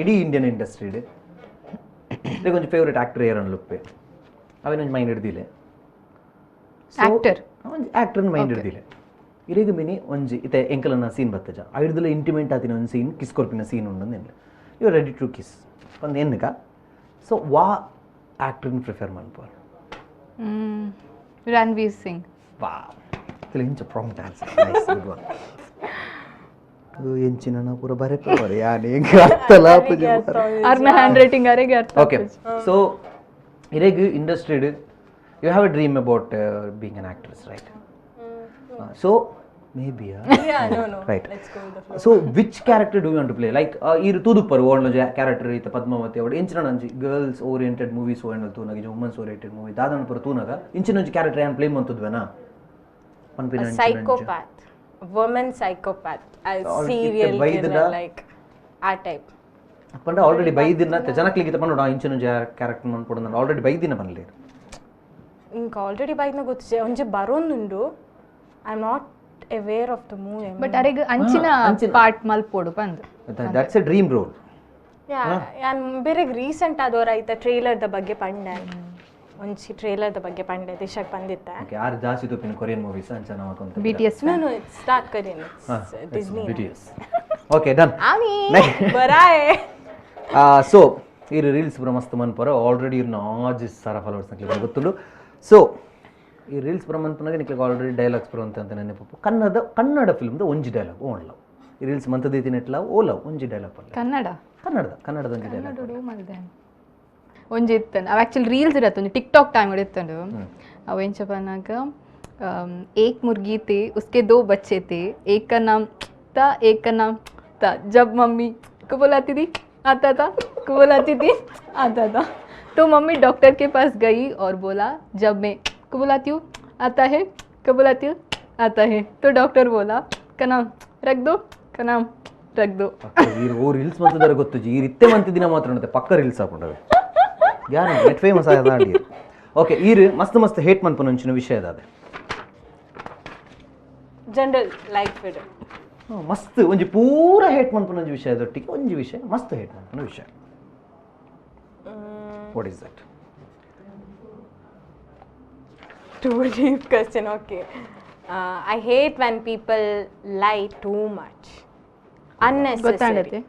ಇಡೀ ಇಂಡಿಯನ್ ಇಂಡಸ್ಟ್ರಿಡ್ ಒಂಜಿ favourite actor Aaron ಲುಪ್ಪೆ ಅವೇನೊಂಜಿ mind ಹಿಡ್ದಿಲ್ಲ. Actor. ಒಂಜಿ ಆಕ್ಟರ್ನ ಮೈಂಡ್ ಹಿಡ್ದಿಲ್ಲ. ಇರೆಗ್ ಮಿನಿ ಒಂಜಿ ಇತ್ತೆ ಎಂಕಲನ ಸೀನ್ ಬತ್ತಜ ಐಡ್ದಲ ಇಂಟಿಮೇಟ್ ಆತಿನ ಒಂದು ಸೀನ್, ಕಿಸ್ ಕೊರ್ಪಿನ ಸೀನ್ ಉಂಡು ಅಂದ್ you ready to kiss ಒಂದು ಎನ್ನುಗ. ಸೊ ವಾ ಆಕ್ಟರ್ನ ಪ್ರಿಫರ್ ಮನ್ಪುವರ್? ರಣವೀರ್ ಸಿಂಗ್. ವಾ, ಇಂಚ prompt answer, nice, good one. ಎಂಚಿನ ಪೂರ ಬರೆ ಯಾನೆ ಎಂಕ್ ಅರ್ಥಲ. ಅರ್ನ ಹ್ಯಾಂಡ್ ರೈಟಿಂಗ್ ಅರೆಗೆ ಅರ್ಥ. ಓಕೆ, ಸೊ ಇರೆಗ್ ಇಂಡಸ್ಟ್ರಿಡ್ you have a dream about being an actress, right? So maybe No. Right. Let's go with the flow. So which character do want to play? Like ಈರು ತೂದುಪ್ಪರು ಓಣ್ಲೊಂಜಿ ಕ್ಯಾರೆಕ್ಟರ್ ಇತ್ತ ಪದ್ಮಾವತಿ ಅವಡು ಇಂಚಿನ ಒಂಜಿ girls oriented movies ಓಂಡಲ್ ತೂನಗ, ಇಂಚ women's oriented movie ದಾದನ ಪೂರ ತೂನಗ ಇಂಚಿನ ಒಂಜಿ ಕ್ಯಾರೆಕ್ಟರ್ ಯಾನ್ ಪ್ಲೇ ಮಂತುದ್ವೆನಾ ಪನ್ಪಿನ A ಇಂಚಿನ ಒಂಜಿ- psychopath, woman psychopath, a All serial ಬೈದ್ನ? Killer, like ಆ ಟೈಪ್. ಪಂಡ ಆಲ್ರೆಡಿ ಬೈದಿನ ಜನಕ್ಲಿಗಿತ ಪನ್ನೋಡು ಇಂಚಿನ ಒಂಜಿ ಕ್ಯಾರೆಕ್ಟರ್ ಮನ್ಪೊಡು ಆಲ್ರೆಡಿ ಬೈದಿನ ಪನ್ಲೇರು. ಇಂಕ ಆಲ್ರೆಡಿ ಬೈದ್ನ ಗೊತ್ತು ಒಂಜಿ ಬರೋಂದುಂಡು. I am not aware of the movie. But ಅರೆಗ್ ಅಂಚಿನ ಅಂಚಿನ. ಪಾರ್ಟ್ ಮಲ್ಪೋಡು ಪಂದ್. That's a dream role. ಯಾನ್ ಬೇರೆ ರೀಸೆಂಟ್ ಆದವರ ಐತ ಟ್ರೇಲರ್ the ಬಗ್ಗೆ ಪಂಡೆ, ಒಂಜಿ ಟ್ರೇಲರ್ the ಬಗ್ಗೆ ಪಂಡೆ ದಿಶಾಕ್ ಬಂದಿತ್ತ. ಓಕೆ, ಆರು ಜಾಸ್ತಿ ತೂಪಿನ ಕೊರಿಯನ್ ಮೂವೀಸ್ ಅಂಚ ನಾವು. B T S. No, it's not Korean, it's Disney. BTS. Okay, done. ಆಮಿ ಬರಾಯೆ. ಸೊ ಇರು ರೀಲ್ಸ್ ಪೂರ ಮಸ್ತ್ ಮನ್ಪರ. ಆಲ್ರೆಡಿ ಇರ್ನ ಆಜಿ ಸಾರ ಫಾಲೋವರ್ಸ್ ನಕ್ಲಿಗೆ ಗೊತ್ತುಂಡು. ಸೊ ಈ ರೀಲ್ಸ್ ಪೂರ ಮನ್ಪನಾಗ ನಿಕ್ಲಿಗೆ ಆಲ್ರೆಡಿ ಡೈಲಾಗ್ಸ್ ಪೂರ ಅಂತ ಅಂತ ನೆನಪು. ಕನ್ನಡ ಕನ್ನಡ ಫಿಲ್ಮ್ದ ಒಂಜಿ ಡೈಲಾಗ್ ಓಣ್ಲವ್. ಈ ರೀಲ್ಸ್ ಮಂತದೈತಿ ನೆಟ್ಲ ಓಲವ್ ಒಂಜಿ ಡೈಲಾಗ್ ಪನ್ಲೆ. ಕನ್ನಡ? ಕನ್ನಡದ ಕನ್ನಡದ ಒಂಜಿ ಡೈಲಾಗ್. ಕನ್ನಡ ಮಲ್ದೆ ಒಂಜಿ ಇತ್ತಂಡು ಅವು ಆ್ಯಕ್ಚುಲಿ ರೀಲ್ಸ್ ಇರತ್ತೆ ಒಂಜಿ tick talk time ಇತ್ತಂಡು. ಅವು ಎಂಚ ಪನ್ನಾಗ, एक मुर्गी थी, उसके दो बच्चे थे, एक का नाम था, एक का नाम था। जब मम्मी को बुलाती थी आता था, को बुलाती थी आता था। तो मम्मी डॉक्टर के पास गई और बोला, जब मैं को बुलाती हूँ आता है, को बुलाती हूँ आता है। तो डॉक्टर बोला, का नाम रख दो, का नाम रख दो। ಪಕ್ಕ ಈ ಓ ರೀಲ್ಸ್ ಮಂತದಾರ ಗೊತ್ತು. ಈ ಇತ್ತೆ ಮಂತಿದಿನ ಮಾತ್ರ ಉಂಟು ಪಕ್ಕ ರೀಲ್ಸ್ ಹಾಕೊಂಡವೆ ಯಾರು ನೆಟ್ ಫೇಮಸ್ ಆದ. ಓಕೆ, ಈರು ಮಸ್ತ್ ಮಸ್ತ್ ಹೇಟ್ ಮನ್ಪುನ ಒಂಚಿನ ವಿಷಯ ಅದಾದೆ? ಜನರಲ್ ಲೈಫ್ ಇದು. ಮಸ್ತ್ ಒಂಜಿ ಪೂರ ಹೇಟ್ ಮನ್ಪುನ ಒಂಜಿ ವಿಷಯದೊಟ್ಟಿಗೆ ಒಂಜಿ ವಿಷಯ ಮಸ್ತ್ ಹೇಟ್ ಮನ್ಪುನ ವಿಷಯ, what is that? Too deep question. Okay. I hate when people lie too much. Unnecessary. ಗೊತ್ತಾಗತ್ತೆ.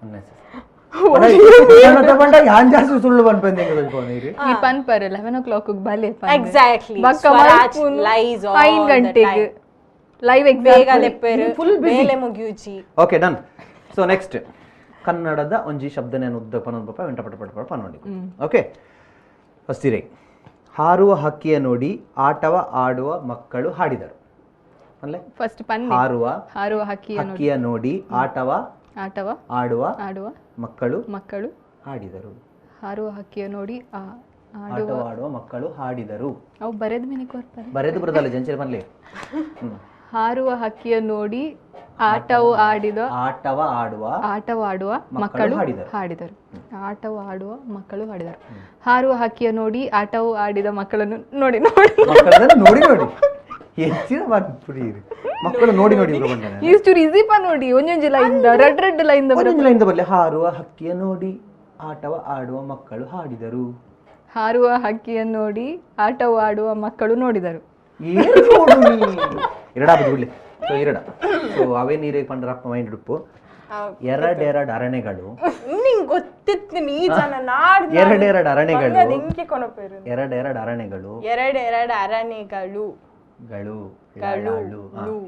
ಪಂಡ ಯಾನ್ ಜಾಸ್ತಿ ಸುಳ್ಳು ಪನ್ಪಂದು ಹೆಂಗೆ? ಈ ಪನ್ ಪರ್ 11 ಓ ಕ್ಲಾಕ್ ಬಲೆ. Exactly. Swaraj lies all ಐದು the ಗಂಟೆಗೆ time. Live ಬೇಗ ಎಕ್ಸಾಮ್. ಲೆಪ್ಪೇರು Full busy. ಬೇಲೆ ಮುಗಿಯೂಚಿ. Okay, done. So next ಕನ್ನಡದ ಒಂಜಿ ಶಬ್ದನೇ ಉದ್ದ ಪನೊಂದು ಪಪ್ಪ ವೆಂಟ ಪಟ ಪಟ ಪಟ ಪನ್ನೊಂಡಿ. ಓಕೆ, ಫಸ್ಟ್ ಇರೇ ಹಾರುವ ಹಕ್ಕಿಯ ನೋಡಿ ಆಟವ ಆಡುವ ಮಕ್ಕಳು ಹಾಡಿದರು ಅಲ್ಲೇ. ಫಸ್ಟ್ ಪನ್. ಹಾರುವ ಹಾರುವ ಹಕ್ಕಿಯ ನೋಡಿ ಹಕ್ಕಿಯ ನೋಡಿ ಆಟವ ಆಟವ ಆಡುವ ಆಡುವ ಮಕ್ಕಳು ಮಕ್ಕಳು ಹಾಡಿದರು. ಹಾರುವ ಹಕ್ಕಿಯ ನೋಡಿ ಆಡುವ ಆಟವ ಆಡುವ ಮಕ್ಕಳು ಹಾಡಿದರು. ಅವು ಬರೆದ ಮೇಲೆ ಕೊರ್ತಾರೆ. ಬರೆದು ಬರದಲ್ಲ ಜಂಚರಿ ಪನ್ಲೆ. ಹಾರುವ ಹಕ್ಕಿಯ ನೋಡಿ ಆಟವು ಆಡಿದ ಆಟವ ಆಡುವ ಆಟವಾಡುವ ಮಕ್ಕಳು ಮಕ್ಕಳು ಹಾಡಿದರು. ಹಾಡಿದರು. ಆಟವು ಆಡುವ ಮಕ್ಕಳು ಹಾಡಿದರು. ಹಾರುವ ಹಕ್ಕಿಯ ನೋಡಿ ಆಟವು ಆಡಿದ ಮಕ್ಕಳನ್ನು ನೋಡಿ ನೋಡಿ. ಮಕ್ಕಳನ್ನ ನೋಡಿ ನೋಡಿ ಹೆಚ್ಚಿನ ಪುಡಿಯಿರಿ ಮಕ್ಕಳು ನೋಡಿ ನೋಡಿ ಇವ್ರು ಬಂದಾನೆ. ಇಷ್ಟು ಈಸಿಪ ನೋಡಿ ಒಂದೊಂದು line red red line. ಒಂದೊಂದು ಲೈನ್ ಬರಲಿ. ಹಾರುವ ಹಕ್ಕಿಯ ನೋಡಿ ಆಟವ ಆಡುವ ಮಕ್ಕಳು ಹಾಡಿದರು. ಹಾರುವ ಹಕ್ಕಿಯನ್ನು ನೋಡಿ ಆಟವು ಆಡುವ ಮಕ್ಕಳು ನೋಡಿದರು. ಏನು ನೋಡು ನೀ? ಎರಡ ಬಿಡ್ಲಿ. ಸೊ ಎರಡ ಸೊ ಅವೇ ನೀರೇ ಪಂಡ್ರಪ್ಪ ಮೈಂಡ್ ಉಡುಪು. ಎರಡೆರಡು ಅರಣೆಗಳು. ನಿಂಗೆ ಗೊತ್ತಿತ್ತು ನೀ ಜನ ನಾಡ್. ಎರಡೆರಡು ಅರಣೆಗಳು. ಇಂಕೆ ಕೊನಪೇರು. ಎರಡೆರಡು ಅರಣೆಗಳು. ಎರಡೆರಡು ಅರಣೆಗಳು. ಗಳು ಗಳು.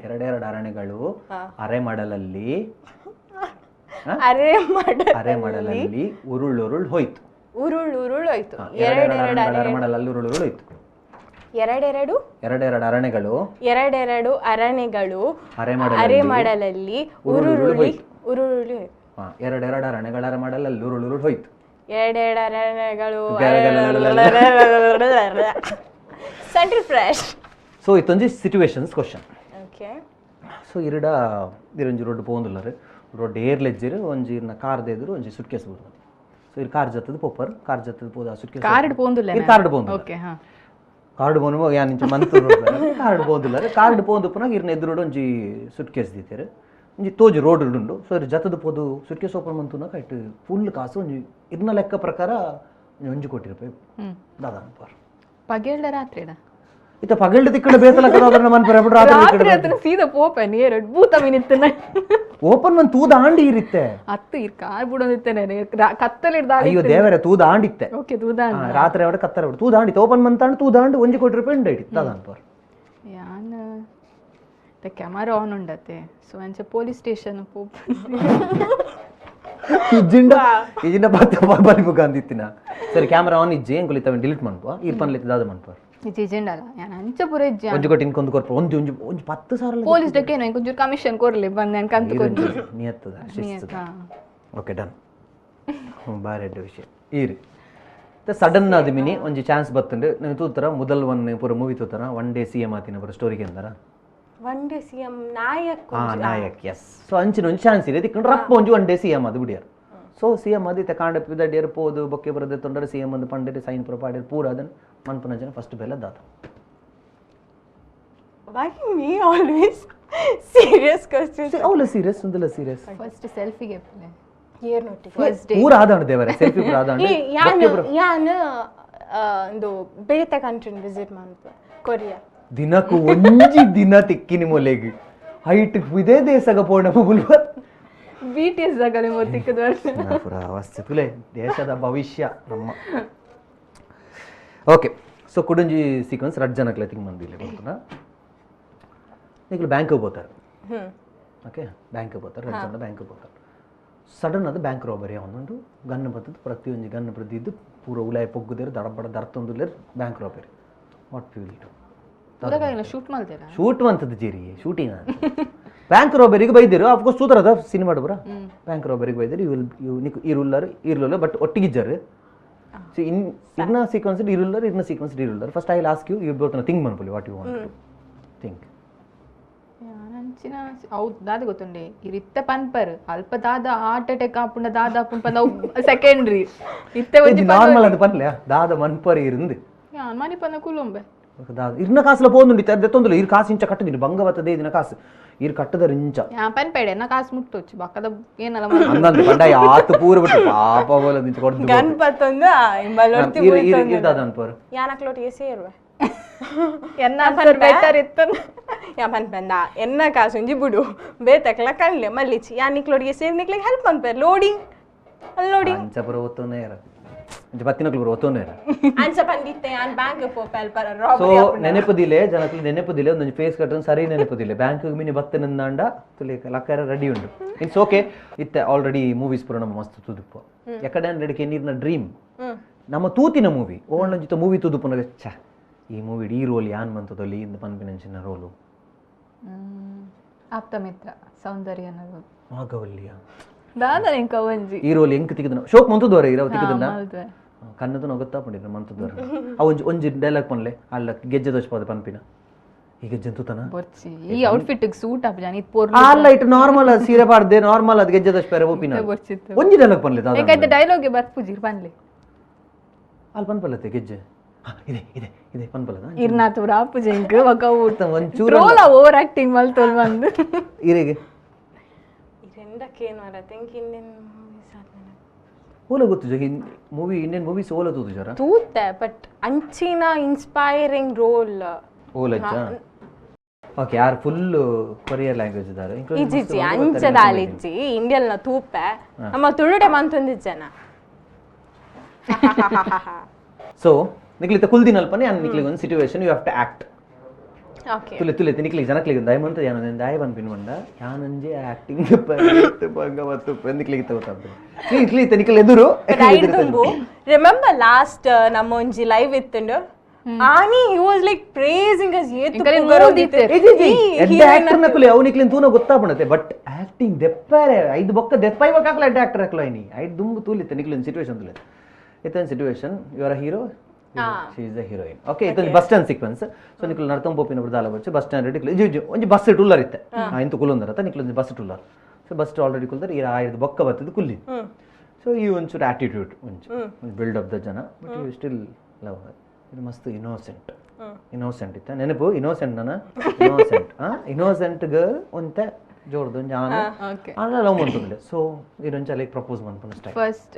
ಎರಡೆರಡು ಅರಣೆಗಳು ಅರೆ ಮಡಲಲ್ಲಿ ಅರೆ ಮಡ ಅರೆ ಮಡಲಲ್ಲಿ ಉರುಳುರುಳ್ ಹೋಯ್ತು. ಉರುಳು ಉರುಳು ಹೋಯ್ತು. ಎರಡೆರಡು ಅರಣೆಗಳು ಅರೆ ಮಡಲಲ್ಲಿ ಉರುಳುರುಳ್ ಹೋಯ್ತು. ಎರಡೆರಡು ಎರಡೆರಡು ಅರಣೆಗಳು. ಎರಡೆರಡು ಅರಣೆಗಳು ಅರೆ ಅರೆ ಮಡಲಲ್ಲಿ ಉರುಳುರುಳಿ ಉರುಳುರುಳಿ ಹೋಯ್ತು. ಎರಡೆರಡು ಅರಣೆಗಳ ಅರೆ ಮಡಲಲ್ಲಿ ಉರುಳುರುಳ್ ಹೋಯ್ತು. ಎರಡೆರಡು ಅರಣೆಗಳು centre fresh. So ಇತ್ತೊಂಜಿ situations question. Okay. So ಇರಡ ಇರೊಂಜಿ road ಪೋಂದುಲ್ಲರು, road ಏರ್ಲೆಜ್ಜಿರು ಒಂಜಿ ಇರ್ನ ಕಾರ್ ದೇದ್ರು ಒಂಜಿ ಸುಟ್ಕೇಸ್ ಬೂರ್ದು. ಸೊ ಇರ್ ಕಾರ್ ಜತ್ತದ ಪೋಪರ್, ಕಾರ್ ಜತ್ತದ ಪೋದ ಸುಟ್ಕೇಸ್. ಕಾರ್ಡ್ ಪೋಂದುಲ್ಲ. ಇರ್ ಕಾರ್ಡ್ ಪೋಂದು. ಓಕೆ, ಹಾ. ಕಾರ್ಡ್ ಪೋನು ಯಾನ್ ಇಂಚ ಮಂತ್ ಕಾರ್ಡ್ ಪೋಂದುಲ್ಲರು. ಕಾರ್ಡ್ ಪೋಂದು ಪುನಗ ಇರ್ನ ಎದುರುಡು ಒಂಜಿ ಸುಟ್ಕೇಸ್ ದೀತೆರ್, ಒಂಜಿ ತೋಜಿ ರೋಡ್ ಉಂಡು. ಸೊ ಇರ್ ಜತ್ತದ ಪೋದು ಸುಟ್ಕೇಸ್ ಓಪನ್ ಮಂತುನಾಗ ಇಟ್ಟು ಫುಲ್ ಕಾಸು ಒಂಜಿ ಇರ್ನ ಲೆಕ್ಕ ಪ್ರಕಾರ ಒಂಜಿ 1 ಕೋಟಿ ರೂಪಾಯಿ. ದಾದಾ ಅನ್ಪಾರ್. ಪಗೆಲ್ಡ ರಾತ್ರಿಡ? ಇತ್ತ ಪಗಲ್ಡ ತಿಕ್ಕಡ ಬೇತಲ ಕದಾದನ್ನ ಮನ್ಪರೆ ಬಿಡು ರಾತ್ರಿ. ರಾತ್ರಿ ಅತನ ಸೀದಾ ಪೋಪೆ ನೇರ ಭೂತ ಮಿನಿತ್ತನ. ಓಪನ್ ಮನ್ ತೂದ ಆಂಡಿ ಇರಿತ್ತೆ. ಅತ್ತು ಇರ್ ಕಾರ್ ಬುಡೊಂದಿತ್ತೇನೆ ಕತ್ತಲಿಡ್ದ. ಅಯ್ಯೋ ದೇವರೇ, ತೂದ ಆಂಡಿತ್ತೆ. ಓಕೆ, ತೂದ. ರಾತ್ರಿ ಅವಡ ಕತ್ತರ ಬಿಡು ತೂದ ಆಂಡಿತ್ತು, ಓಪನ್ ಮಂತಾಂಡ್ ತೂದ ಆಂಡ್ 1 ಕೋಟಿ ರೂಪಾಯಿ ಉಂಡು ಇಟ್ಟು ದಾದ ಅನ್ಪಾರ್. ಯಾನ್ ಕ್ಯಾಮರಾ ಆನ್ ಉಂಡತೆ, ಸೊ ಅಂಚ ಪೊಲೀಸ್ ಸ್ಟೇಷನ್ ಪೋಪ. ಇಜ್ಜಿಂಡ ಇಜ್ಜಿಂಡ ಪತ್ತ ಬಲಿಪು ಅಂದಿತ್ತಿನ. ಸರಿ, ಕ್ಯಾಮ್ರಾ ಆನ್ ಇಜ್ಜಿ ಎಂಕುಲು ಇತ್ತವೆ ಡಿಲೀಟ್ ಮನ್ಪ ಇರ್ ಪನ್ಲಿತ್ತು ದಾದ ಮನ್ಪಾರ್. ಇಜ್ಜಿಂಡಲ್ಲ ಯಾನ್ ಅಂಚ ಪೂರ ಇಜ್ಜಿ. 1 ಕೋಟಿ ಇನ್ಕೊಂದು ಕೊರ್ಪ ಒಂಜಿ ಒಂಜಿ ಒಂಜಿ 10,000. ಪೊಲೀಸ್ ಡಕ್ಕೇನು ಒಂಚೂರು ಕಮಿಷನ್ ಕೊರ್ಲಿ ಬಂದ್ ನಾನು ಕಂತು ಕೊರ್ಲಿ. ನಿಯತ್ತದ ಶಿಸ್ತದ. ಓಕೆ, ಡನ್, ಬಾರಿ ಎಡ್ಡೆ ವಿಷಯ. ಈರಿ ಸಡನ್ ಅದು ಮಿನಿ ಒಂಜಿ ಚಾನ್ಸ್ ಬತ್ತುಂಡು ನಂಗೆ ತೂತರ ಮೊದಲ್ ಒನ್ ಪೂರ ಮೂವಿ ತೂತರ one day CM ಆತಿನ ಪೂರ ಸ್ಟೋರಿಗೆ ಅಂದಾರ. One day CM Nayak. ಹಾ, ನಾಯಕ್, ಎಸ್. ಸೊ ಅಂಚಿನ ಒಂಜಿ ಚಾನ್ಸ್ ಇದೆ ತಿಕ್ಕಂಡು ರಪ್ಪ ಒಂಜಿ one day CM ಅದು ಬಿಡಿಯಾರ. ಸೊ ಸಿಎಂ ಅದು ಇತ್ತೆ ಕಾಂಡ ಪಿದಡಿಯರ್ ಪೋದು ಬೊಕ್ಕೆ ಬರದೆ ತೊಂದರೆ ಸಿಎಂ ಒಂದು ಪಂಡೆರ್ ಸೈನ್ ಪೂರ ಪಾಡಿರ್ ಪೂರ ಅದನ್ನು ಮನ್ಪುನ ಜನ ಫಸ್ಟ್ ಬೆಲ್ಲ ದಾತ. Why me always serious questions? ಅವಲ ಸೀರಿಯಸ್ ಒಂದಲ್ಲ ಸೀರಿಯಸ್. ಫಸ್ಟ್ ಸೆಲ್ಫಿಗೆ. ಏರ್ ನೋಟಿ. ಫಸ್ಟ್ ಡೇ ಪೂರ ಆದಾಂಡು ದೇವರೇ ಸೆಲ್ಫಿ ಪೂರ ಆದಾಂಡು. ಯಾನ್ ಯಾನ್ ಒಂದು ಬೇತೆ ಕಂಟ್ರಿ ವಿಸಿಟ್ ಮಾಡ್ತ ಕೊರಿಯಾ. ದಿನಕ್ಕೂ ಒಂಜಿ ದಿನ ತಿಕ್ಕಿನಿ ಮೊಲೆಗ್ ಹೈಟ್ ಇದೇ ದೇಶಗ ಪೋಣ ಮುಲ್ವ. ಬಿಟಿಎಸ್ ಆಗಲಿ ಮೊತ್ತಿಕ್ಕದ ವರ್ಷ. ಪೂರ ಅವಸ್ಥೆ ತುಲೆ ದೇಶದ ಭವಿಷ್ಯ ನಮ್ಮ. ಓಕೆ, ಸೊ ಕುಡಂಜಿ ಸೀಕ್ವೆನ್ಸ್ ರಡ್ ಜನಕ್ಲೆ ತಿಂಗ್ ಮಂದಿಲ್ಲ ಗೊತ್ತುನಾ. ಈಗಲೂ ಬ್ಯಾಂಕಿಗೆ ಹೋಗ್ತಾರೆ. ಓಕೆ, ಬ್ಯಾಂಕಿಗೆ ಹೋಗ್ತಾರೆ, ರಡ್ ಜನ ಬ್ಯಾಂಕಿಗೆ ಹೋಗ್ತಾರೆ. ಸಡನ್ ಅದು ಬ್ಯಾಂಕ್ ರಾಬರಿ ಒಂದೊಂದು ಗನ್ ಬರ್ತದೆ, ಪ್ರತಿಯೊಂದು ಗನ್ ಪ್ರತಿದ್ದು ಪೂರ ಉಲಾಯ ಪೊಗ್ಗುದೇರು ದಡಬಡ ದರ್ತೊಂದುಲ್ಲೇರು bank robbery. What you will do? Shoot ಮಾಡ್ತೀರಾ? ಶೂಟ್ ಅಂತದ್ದು ಜೀರಿ ಶೂಟಿಂಗ್ ಬ್ಯಾಂಕ್ ರಾಬರಿಗೆ ಬೈದಿರು. ಅಫ್ಕೋರ್ಸ್ ಸೂತ್ರ ಅದ ಸಿನಿಮಾ ಬರ ಬ್ಯಾಂಕ್ ರಾಬರಿಗೆ ಬೈದಿರು. You will you Nick ಇರುಲ್ಲರು ಇರುಲ್ಲ but ಒಟ್ಟಿಗಿಜ್ಜರು. So in ಇರ್ನ ಸೀಕ್ವೆನ್ಸ್ ಇರುಲ್ಲರು ಇರ್ನ ಸೀಕ್ವೆನ್ಸ್ ಇರುಲ್ಲರು. First I ask you, you both think ಮನ್ಪುಲಿ what you want to think. ಅಂಚಿನ ಹೌದು ದಾದ ಗೊತ್ತುಂಡೆ ಇರಿತ್ತ ಪನ್ಪರ್ ಅಲ್ಪ ದಾದ ಹಾರ್ಟ್ ಅಟ್ಯಾಕ್ ಆಪುಂಡ ದಾದ ಆಪುಂಡ ಪಂದ ಸೆಕೆಂಡ್ರಿ ಇತ್ತೆ ಒಂಜಿ. ನಾರ್ಮಲ್ ಅದು ಪನ್ಲೆ ದಾದ ಮನ್ಪರ್ ಇருந்து. ಯಾನ್ ಮನಿ ಪಂದ ಕುಲುಂಬೆ. ದಾದ ಇರ್ನ ಕಾಸುಲ ಪೋಂದುಂಡಿ ದೆತ್ತೊಂದುಲ್ಲ ಇರ್ ಕಾಸು ಇಂಚ ಕಟ್ಟದಿನಿ ಬಂಗವತ್ತದೇ ದಿನ ಕಾಸು ಇರ್ ಕಟ್ಟದರ್ ಇಂಚ. ಯಾ ಪನ್ಪೇಡೆ ನಾ ಕಾಸು ಮುಟ್ಟೊಚ್ಚು ಬಕ್ಕದ ಏನಲ್ಲ. ಅಂದಂದು ಪಂಡ ಆತು ಪೂರ ಬಿಟ್ಟು ಪಾಪ ಬೋಲ ನಿಂಚ ಕೊಡ್ದು. ಗನ್ ಪತ್ತೊಂದು ಇಂಬಲೊರ್ತಿ. ಇರ್ ಇರ್ ಇರ್ ದಾದ ಅನ್ಪರ್. ಯಾನ್ ಅಕ್ಲೋಟಿಗೆ ಸೇರುವೆ. ಎನ್ನ ಬೆಟರ್ ಇತ್ತು. ಯಾ ಪನ್ಪೆಂದ ಎನ್ನ ಕಾಸು ಒಂಜಿ ಬುಡು ಬೇತಕ್ಲ ಕಣ್ಲೆ ಮಲ್ಲಿಚಿ ಯಾನ್ ನಿಕ್ಲೋಟಿಗೆ ಸೇರಿ ನಿಕ್ಲಿಗೆ ಹೆಲ್ಪ್ ಮನ್ಪೆ ಲೋಡಿಂಗ್ ಅನ್ಲೋಡಿಂಗ್. ಅಂಚ ಪೂರ ಒತ್ತೊಂದೇ ಇರ ಅಂಚ ಬತ್ತಿನಕ್ಲು ಪೂರ ಒತ್ತೊಂದೇ ಇರ. ಅಂಚ ಪಂದಿತ್ತೆ ಯಾನ್ ಬ್ಯಾಂಕ್ ಪೋಪೆ ಅಲ್ಪ. ಸೊ ನೆನಪುದಿಲೆ ಜನಕ್ಲು ನೆನಪುದಿಲೆ ಒಂದೊಂದು ಫೇಸ್ ಕಟ್ ಸರಿ ನೆನಪುದಿಲೆ ಬ್ಯಾಂಕ್ ಮಿನಿ ಬತ್ತ ನಂದಾಂಡ ತುಲೆ ಲಕ್ಕಾರ ರೆಡಿ ಉಂಡು. It's okay. ಇತ್ತೆ ಆಲ್ರೆಡಿ ಮೂವೀಸ್ ಪೂರ ನಮ್ಮ ಮಸ್ತ್ ತುದುಪ್ಪು ಎಕಡೆ ರೆಡಿ ನೀರ್ನ ಡ್ರೀಮ್ ನಮ್ಮ ತೂತಿನ ಮೂವಿ ಓಣಂಜಿತ ಮೂವಿ ತುದುಪ್ಪುನಗ ಛ ಈ ಮೂವಿ ಈ ರೋಲ್ ಯಾನ್ ಮಂತದಲ್ಲಿ ಇಂದ ಪನ್ಪಿನಂಚಿನ ರೋಲು. ಆಪ್ತ ಮಿತ್ರ ಸೌಂದರ್ಯ ಅನ್ನೋದು. ಮಾಗವಲ್ಲಿಯ. ದಾದ ನಿಂಕ ಒಂಜಿ. ಈ ರೋಲ್ ಎಂಕ್ ತಿಕ್ಕದನ ಶೋಕ್ ಮಂತದವರೆ ಇರವ ತಿಕ್ಕದನ್ನ. ಹೌದು. ಕನ್ನದನ ಗೊತ್ತಾಪಂಡಿರ ಮಂತದವರೆ ಆ ಒಂಜಿ ಒಂಜಿ ಡೈಲಾಗ್ ಪನ್ಲೆ ಅಲ್ಲ ಗೆಜ್ಜೆ ದೋಷ ಪದ ಪನ್ಪಿನ ಈ ಗೆಜ್ಜೆ ತೂತನ. ಬೊರ್ಚಿ ಈ ಔಟ್ಫಿಟ್ ಸೂಟ್ ಆಪ್ ಜಾನಿ ಪೊರ್ಲು. ಅಲ್ಲ ಇಟ್ಟು ನಾರ್ಮಲ್ ಅದು ಸೀರೆ ಪಾಡ್ದೆ ನಾರ್ಮಲ್ ಅದು ಗೆಜ್ಜೆ ದೋಷ ಪೇರೆ ಒಪ್ಪಿನ. ಬೊರ್ಚಿತ್ತು. ಒಂಜಿ ಡೈಲಾಗ್ ಪನ್ಲೆ ದಾದ. ಯಾಕಂದ್ರೆ ಡೈಲಾಗ್ ಬರ್ಪುಜಿ ಪನ್ಲೆ. ಅಲ್ಲಿ ಪನ್ಪಲ್ಲತ್ತೆ ಗೆಜ್ಜೆ ಹಾ, ಇದೆ ಇದೆ ಇದೆ ಪನ್ಪಲ್ಲದ. ಇರ್ನಾತು ರಾಪುಜಿ ಇಂಕ್ ಒಕ ಒಂಚೂರು troll over acting ಮಲ್ತೋಲ್ ಬಂದು. ಇರೆಗೆ. ಇರೆಂಡಕ್ಕೇನು ಅರ think Indian movies ಆದ್ಮೇಲೆ. ಓಲ ಗೊತ್ತು ಜ movie Indian movies ಓಲ ತೂತು ಜರ. ತೂತೆ ಬಟ್ ಅಂಚಿನ ಇನ್ಸ್ಪೈರಿಂಗ್ ರೋಲ್. ಓಲಜ್ಜ. Okay, ಯಾರು full courier language ಇದ್ದಾರೆ. ಇಜ್ಜಿ ಅಂಚದಾಲಿಜ್ಜಿ ಇಂಡಿಯಲ್ನ ತೂಪೆ ನಮ್ಮ ತುಳುಡೆ ಮಂತೊಂದಿಜ್ಜನ. ಸೊ ನಿಕ್ಲಿತ ಕುಲ್ದಿನಲ್ಪನೆ ಅನ್ ನಿಕ್ಲಿಗೆ ಒಂದು situation, you have to act. Okay. ತುಲೆ ತುಲೆ ನಿಕ್ಲಿಗೆ ಜನಕ್ಲಿಗೆ ದಯಮಂತ ಯಾನ ದಾಯ ಪನ್ಪಿನ ಮಂಡ ಯಾನಂಜೆ ಆಕ್ಟಿಂಗ್ ಬಂಗ ಮತ್ತು ನಿಕ್ಲಿಗೆ ಗೊತ್ತಾಗ್ತದೆ. ನಿಕ್ಲಿ ಇತ್ತ ನಿಕ್ಲಿ ಎದುರು. ರೈಡ್ ತುಂಬು ರಿಮೆಂಬರ್ ಲಾಸ್ಟ್ ನಮ್ಮ ಒಂಜಿ ಲೈವ್ ಇತ್ತುಂಡು ಆನಿ he was like praising us ಏತು. ಎಂಕಲೆ ಮೂರ್ದಿತ್ತೆರ್. ಎಡ್ಡೆ ಆಕ್ಟರ್ ನಕುಲೆ ಅವು ನಿಕ್ಲಿನ್ ತೂನ ಗೊತ್ತಾಪಣತೆ, ಬಟ್ ಆಕ್ಟಿಂಗ್ ದೆಪ್ಪಾರೆ ಐದು ಬೊಕ್ಕ ದೆಪ್ಪಾಯಿ ಬೊಕ್ಕ ಎಡ್ಡೆ ಆಕ್ಟರ್ ಹಾಕ್ಲ ಐನಿ ಐದು ದುಂಬು ತೂಲಿತ್ತೆ. ನಿಕ್ಲಿನ್ ಸಿಚುವೇಶನ್ ತುಲೆ ಇತ್ತೊಂದು situation, you are hero, she is the heroine. Okay, ಇತ್ತೊಂದು bus stand sequence. So ನಿಕ್ಲು ನರ್ತಂ ಪೋಪಿನ ಬುಡ್ದಾಲ ಬಚ್ಚು ಬಸ್ ಸ್ಟ್ಯಾಂಡ್ ನಿಕ್ಲು ಇಜ್ಜಿ ಇಜ್ಜಿ ಒಂಜಿ ಬಸ್ ಟುಲ್ಲರ್ ಇತ್ತೆ ಇಂತು ಕುಲೊಂದರತ್ತ ನಿಕ್ಲು ಒಂಜಿ ಬಸ್ ಟುಲ್ಲರ್. ಸೊ ಬಸ್ ಆಲ್ರೆಡಿ ಕುಲ್ದರ್ ಈ ಆಯ್ದು ಬೊಕ್ಕ ಬತ್ತದು ಕುಲ್ಲಿ. ಸೊ ಈ ಒಂಚೂರು ಆಟಿಟ್ಯೂಡ್ ಒಂಚು build up the ಜನ, but you still love. ಇದು ಮಸ್ತ್ ಇನ್ನೋಸೆಂಟ್ ಇನ್ನೋಸೆಂಟ್ ಇತ್ತ ನೆನಪು ಇನ್ನೋಸೆಂಟ್ ನನ್ನ innocent innocent girl ಒಂತೆ ಜೋರ್ದು ಒಂಜಿ ಆನೆ ಆನೆ ಲವ್ ಮಂತುಂಡು. ಸೊ ಇದೊಂಚ ಲೈಕ್ ಪ್ರಪೋಸ್ ಮನ್ಪುನ style. First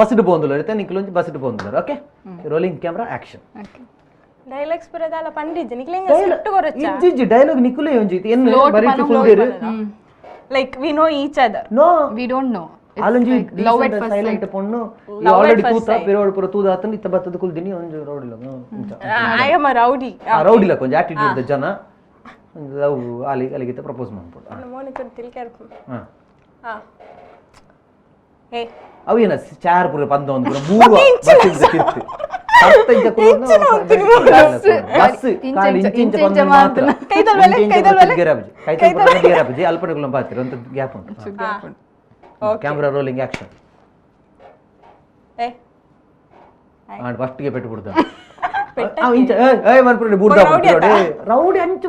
bus ಇಟ್ಟು ಪೋಂದುಲ್ಲ ಇತ್ತೆ ನಿಕ್ಲು ಒಂಜಿ ಬಸ್ ಇಟ್ಟು ಪೋಂದುಲ್ಲ. Okay, rolling camera, action. Okay. Dialogues ಪುರದಾಲ ಪಂಡಿಜ್ಜಿ ನಿಕ್ಲೆ ಸ್ಕ್ರಿಪ್ಟ್ ಕೊರಚ್ಚ. ಇಜ್ಜಿ ಇಜ್ಜಿ ಡೈಲಾಗ್ ನಿಕುಲೇ ಒಂಜಿ ಇತ್ತು ಎನ್ನು ಬರೀತಿ ಕುಲ್ದೇರು. Like we know each other? No. We don't know. ಆಲೊಂಜಿ love at first silent ಪೊಣ್ಣು ಆಲ್ರೆಡಿ ತೂತ ಪಿರೋಡ್ ಪೂರ ತೂದ ಆತಂದು ಇತ್ತ ಬತ್ತದ ಕುಲ್ದಿನಿ ಒಂಜಿ ರೌಡಿಲ್ಲ. I am a rowdy. ಆ ರೌಡಿಲ್ಲ ಕೊಂಚ ಆಟಿಟ್ಯೂಡ್ ಜನ ಲವ್ ಅಲ್ಲಿ ಅಲ್ಲಿಗಿತ್ತ ಪ್ರಪೋಸ್ ಮಾಡ್ಬೋದು. ಮೋನಿಕ ತಿಳ್ಕೆ. ಹಾಂ. ಹಾ ಹೇ. ಅವು ಏನ ಚಾರ್ ಪೂರ ಪಂದ ಒಂದು ಪೂರ ಮೂರು ಬಸ್ ತಿತ್ತು ಹತ್ತು ಇಂಚ ಬಸ್ ಕಾಲು ಇಂಚ ಇಂಚ ಪಂದ ಮಾತ್ರ. ಕೈತಲ್ ಮೇಲೆ, ಇಂಚ ಇಂಚ ಕೈತಲ್ ಮೇಲೆ. ಗೇರ್ ಆಪುಜಿ ಕೈತಲ್ ಪೂರ ಗೇರ್ ಆಪುಜಿ ಅಲ್ಪನಗುಲ ಪಾತಿರ ಅಂತ ಗ್ಯಾಪ್ ಉಂಟು. Camera rolling, action. ಏ. ಆಂಡ್ ಫಸ್ಟ್ಗೆ ಪೆಟ್ಟು ಬಿಡ್ದ ಇಂಚ ಏ ಮನ್ಪುರ ಬೂರ್ದ. ರೌಡಿ ಅಂಚು.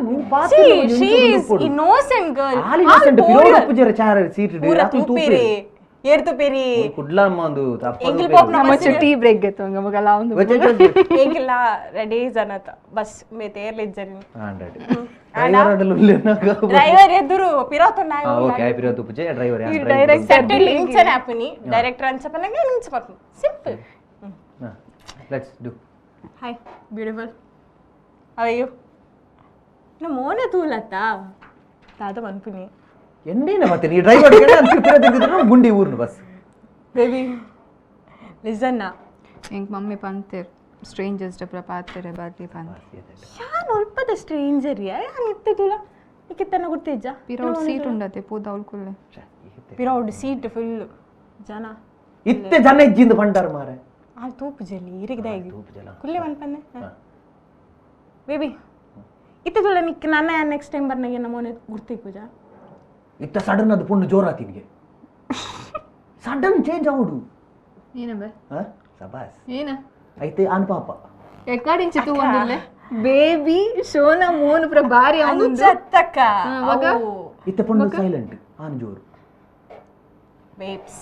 She is innocent girl. All innocent ಪಿರೋಡ್ ಉಪ್ಪುಜರ ಚಾರ್ ಸೀಟ್. ಪೂರ ತೂಪೇರಿ ಏರ್ ತೂಪೇರಿ. ಕುಡ್ಲಮ್ಮ ಒಂದು ಎಂಕಿಲ್ ಪೋಪ್ನ ನಮ್ಮ ಟೀ ಬ್ರೇಕ್ ಗೆತ್ತು ಮಗಲ ಒಂದು. ಎಂಕಿಲ್ಲ ರೆಡಿ ಜನತ ಬಸ್ ಮೇ ತೇರ್ಲಿಜ್ಜನಿ. ಡ್ರೈವರ್ ಎದುರು ಪಿರೋತುಂಡ. ಓಕೆ, ಪಿರೋತ್ ಉಪ್ಪುಜೆ driver. Direct settle ಇಂಚನೆ ಆಪುನಿ ಡೈರೆಕ್ಟರ್ ಅಂಚ ಪನ್ನಗ ಇಂಚ Pappu simple. Let's do. Hi beautiful, ಅಯ್ಯೋ ನಾ ಮೋನೆ ತೂಲತ್ತ ತಾತ ಮನ್ಪುನಿ. ಎಣ್ಣೆನ ಮತ್ತೆ ನೀ ಡ್ರೈವರ್ ಗುಂಡಿ ಊರ್ನು bus. Baby listen. ಎಂಕ್ ಮಮ್ಮಿ ಪಂತೇರ್ ಸ್ಟ್ರೇಂಜರ್ಸ್ ಡಪ್ರ ಪಾತೆರೆ ಬಾರ್ಲಿ ಪಂತ. ಯಾನ್ ಒಲ್ಪದ ಸ್ಟ್ರೇಂಜರ್ ಯಾನ್ ಇತ್ತೆ ತೂಲ ಇಕ್ಕಿತ್ತನ ಗುರ್ತಿಜ್ಜ. ಪಿರೋಡ್ ಸೀಟ್ ಉಂಡತೆ ಪೂದ ಅವ್ಲು ಕುಲ್ಲೆ. ಪಿರೋಡ್ ಸೀಟ್ ಫುಲ್ ಜನ. ಇತ್ತೆ ಜನ ಇಜ್ಜಿಂದ ಪಂಡಾರ ಮಾರೆ. ಆ ತೂಪು ಜಲ್ಲಿ ಇರಿಗ್ದ ತೂಪು ಜಲ. ಕುಲ್ಲೆ ಮನ್ಪಂದೆ ಬೇಬಿ ಇತ್ತೆ ತುಲ ನಿಕ್ ನನ್ನ ನೆಕ್ಸ್ಟ್ ಟೈಮ್ ಬರ್ನಾಗ ನಮೋನೆ ಗುರ್ತಿಕ್ಕುಜ. ಇತ್ತ ಸಡನ್ ಅದು ಪೊಣ್ಣು ಜೋರಾತಿನ್ಗೆ ಸಡನ್ ಚೇಂಜ್ ಆವುಡು. ಏನ ಬೇ? ಸಬಾಸ್. ಏನ? అయితే ಆನ್ ಪಾಪ. ಎಕ್ಕಾಡಿಂಚಿ ತೂವೊಂದುಲ್ಲೆ ಬೇಬಿ ಶೋನ ಮೋನು ಪುರ ಬಾರಿ ಅವನುಂಡು. ಅಂಚತ್ತಕ್ಕ. ಮಗ? ಇತ್ತೆ ಪೊಣ್ಣು ಸೈಲೆಂಟ್ ಆನ್ ಜೋರು. ಬೇಬ್ಸ್.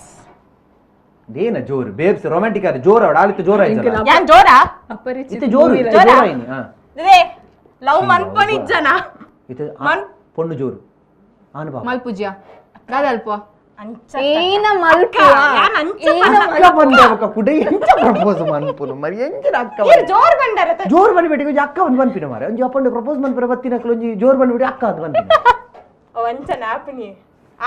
ದೇನ ಜೋರು ಬೇಬ್ಸ್ ರೊಮ್ಯಾಂಟಿಕ್ ಆದ ಜೋರು ಅವಡ ಆಲಿತ್ತು ಜೋರು ಆಯ್ತಲ್ಲ. ಯಾನ್ ಜೋರಾ? ಅಪರಿಚಿತ ಇತ್ತೆ ಜೋರು ಇತ್ತೆ ಜೋರು ಆಯ್ನಿ ಹಾ. ರೇ ಲವ್ ಮನ್ಪೊನಿಜ್ಜನ. ಇತ್ತೆ ಪೊಣ್ಣು ಜೋರು ಆನ್ ಪಾಪ. ಮಲ್ಪುಜ್ಯ ದಾದಲ್ಪ. ಅಂಚ. ಏನ ಮಲ್ಪುವ? ಯಾನ್ ಅಂಚ. ಏನ? ಅಕ್ಕ ಬಂದೆ ಅಕ್ಕ ಕುಡೆ ಎಂಚ ಪ್ರಪೋಸ್ ಮನ್ಪುನು ಮರಿ ಎಂಚ ಅಕ್ಕ. ಈರ್ ಜೋರ್ ಬಂಡಾರ. ಜೋರು ಬಂದ್ಬಿಟ್ಟು ಒಂಜಿ ಅಕ್ಕ ಒಂದು ಬಂದ್ಪಿನ ಮಾರೆ ಒಂಜಿ ಅಪ್ಪಂಡು ಪ್ರಪೋಸ್ ಮನ್ಪುರ ಬತ್ತಿನಕ್ಲು ಒಂಜಿ ಜೋರು ಬಂದ್ಬಿಟ್ಟು ಅಕ್ಕ ಅದು ಬಂದ್ಪಿನ. ಅಂಚನ ಆಪುನಿ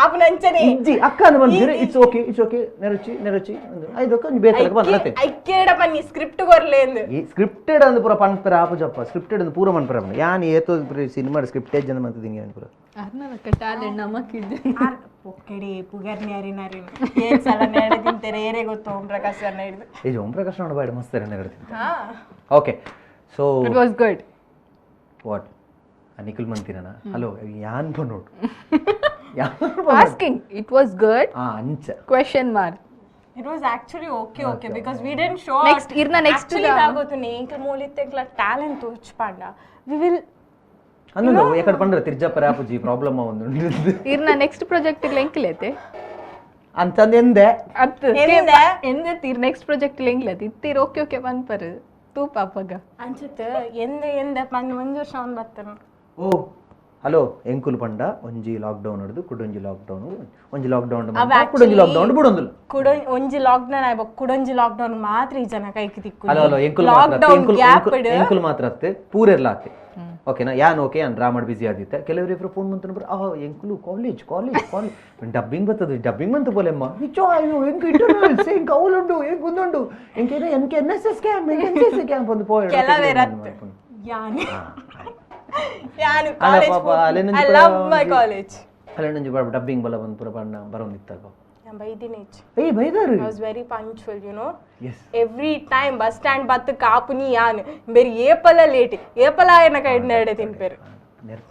ಆಪುನ ಅಂಚನೆ. ಇಜ್ಜಿ ಅಕ್ಕ ಅಂದ್ ಬಂದ್ಪಿರ it's okay it's okay ನೆರಚಿ ನೆರಚಿ ಒಂದು ಐದಕ್ಕ ಒಂಜಿ ಬೇತಲಕ ಬಂದ್ಲತ್ತೆ. ಐಕ್ಕೇಡ ಪನ್ನಿ ಸ್ಕ್ರಿಪ್ಟ್ ಕೊರ್ಲೇಂದು. ಈ ಸ್ಕ್ರಿಪ್ಟೆಡ್ ಅಂದ್ ಪೂರ ಪನ್ಪೆರ ಆಪುಜಪ್ಪ ಸ್ಕ್ರಿಪ್ಟೆಡ್ ಅಂದ್ ಪೂರ ಮನ್ಪೆರ ಯಾನ್ ಏತೋ ಸಿನಿಮಾ ಸ್ಕ್ರಿಪ್ಟೆಡ್ ಜನ ಮಂತಿದ್ದೀನಿ ಯಾನ್ ಪೂರ. ಅರ್ನಲಕ್ಕ ಟ್ಯಾಲೆಂಟ್ ನಮಕಿದ್ದೆ. ಪೊಕ್ಕಡಿ ಪುಗರ್ನಿ ಅರಿನರಿ ಏನ್ ಸಲ ನೇಡ ತಿಂತಾರೆ ಏರೇ ಗೊತ್ತು ಓಂ ಪ್ರಕಾಶ್ ಸರ್ ಹಿಡಿದು. ಈ ಓಂ ಪ್ರಕಾಶ್ ನೋಡ ಬಾಯ್ಡ್ ಮಸ್ತ್ ನೆರಡ್ತೀನಿ. ಹಾ. Okay so it was good. What Nikhil ಮಂತಿನ hello ಯಾನ್ ನೋಡು ಯಾನ್. Asking it was good? ಆ ಅಂಚ. Question mark. It was actually okay okay because we didn't show. Next, ಇರ್ನ next actually ಆಗೋತು ಎಂಕಲ್ ಮೂಲಿತ್ತೆ ಎಂಕ್ಲ ಟ್ಯಾಲೆಂಟ್ ತೋಚ್ಪಾಂಡ we will. ಅಂದು ಎಕಡೆ ಪಂಡ್ರೆ ತಿರ್ಜಪ್ಪ ರಾಪುಜಿ ಪ್ರಾಬ್ಲಮ್ ಒಂದು. ಇರ್ನ ನೆಕ್ಸ್ಟ್ ಪ್ರಾಜೆಕ್ಟ್ ಎಂಕ್ಲೈತೆ? ಅಂತಂದು ಎಂದೆ. ಅತ್ತು. ಎಂದೆ? ಎಂದೆ ತೀರ್ ನೆಕ್ಸ್ಟ್ ಪ್ರಾಜೆಕ್ಟ್ ಎಂಕ್ಲೈತೆ ಇತ್ತೀರ್ ಓಕೆ ಓಕೆ ಪನ್ಪರ್ ತೂಪ ಅಪ್ಪಗ. ಅಂಚತ್ ಎಂದೆ ಎಂದೆ ಪಂದ್ ಒಂಜಿ ವರ್ಷ ಅವ್ನು ಬತ್ತನು. ಓ ಹಲೋ ಎಂಕುಲು ಪಂಡ ಒಂಜಿ ಲಾಕ್ಡೌನ್ ಹಿಡಿದು ಕುಡೊಂಜಿ ಲಾಕ್ಡೌನ್ ಒಂಜಿ ಲಾಕ್ಡೌನ್ ಕುಡೊಂಜಿ ಲಾಕ್ಡೌನ್ ಬುಡೊಂದುಲ್ಲ. ಕುಡೊ ಒಂಜಿ ಲಾಕ್ಡೌನ್ ಆಯ್ಬ ಕುಡೊಂಜಿ ಲಾಕ್ಡೌನ್ ಮಾತ್ರ ಈ ಜನ ಕೈಕ್ ತಿಕ್ಕು. ಹಲೋ ಹಲೋ ಎಂಕುಲು ಮಾತ್ರ ಅತ್ತೆ, ಲಾಕ್ಡೌನ್ ಎಂಕುಲು ಗ್ಯಾಪ್. ಎಂಕುಲು ಮಾತ್ರ ಅತ್ತೆ ಪೂರೆರ್ಲ ಅತ್ತೆ. ಓಕೆನಾ? ಯಾನ್ ಓಕೆ, ಯಾನ್ ಡ್ರಾಮಾಡ್ ಬಿಸಿ ಆದಿತ್ತೆ. ಕೆಲವರು ಇಬ್ಬರು ಫೋನ್ ಮಂತನ, ಆ ಎಂಕುಲು college college college dubbing ಬರ್ತದೆ, ಡಬ್ಬಿಂಗ್ ಬಂತು ಪೋಲೆಮ್ಮ, ನಿಜ ಅಯ್ಯೋ ಎಂಕ್ ಇಂಟರ್ನಲ್ಸ್, ಎಂಕ್ ಅವಲುಂಡು, ಎಂಕ್ ಉಂದುಂಡು, ಎಂಕ್ ಎಂಕ್ N S S camp, ಎಂಕ್ N C C camp ಒಂದು ಪೋಯ್. ಕೆಲವೇರತ್ ಯಾನ್ ಯಾನ್ ಕಾಲೇಜ್. ಪಾಪ, ಅಲ್ಲೇನೊಂಜಿ I love my college. ಅಲ್ಲೇನೊಂಜಿ dubbing ಬಲ ಬಂದು ಪೂರ ಬಣ್ಣ ಬರೋಂದಿತ್ತಲ್ಪ. ಯಾನ್ ಬೈದಿನೇಚ್. ಏಯ್, ಬೈದಾರು. I was very punctual, you know. S. Every time bus stand ಬತ್ತು ಕಾಪುನಿ ಯಾನ್. ಬೇರೆ ಏಪಲ ಲೇಟ್, ಏಪಲ ಆಯನ ಕೈಡ್ ನೆಡೆ ತಿನ್ಪೇರು.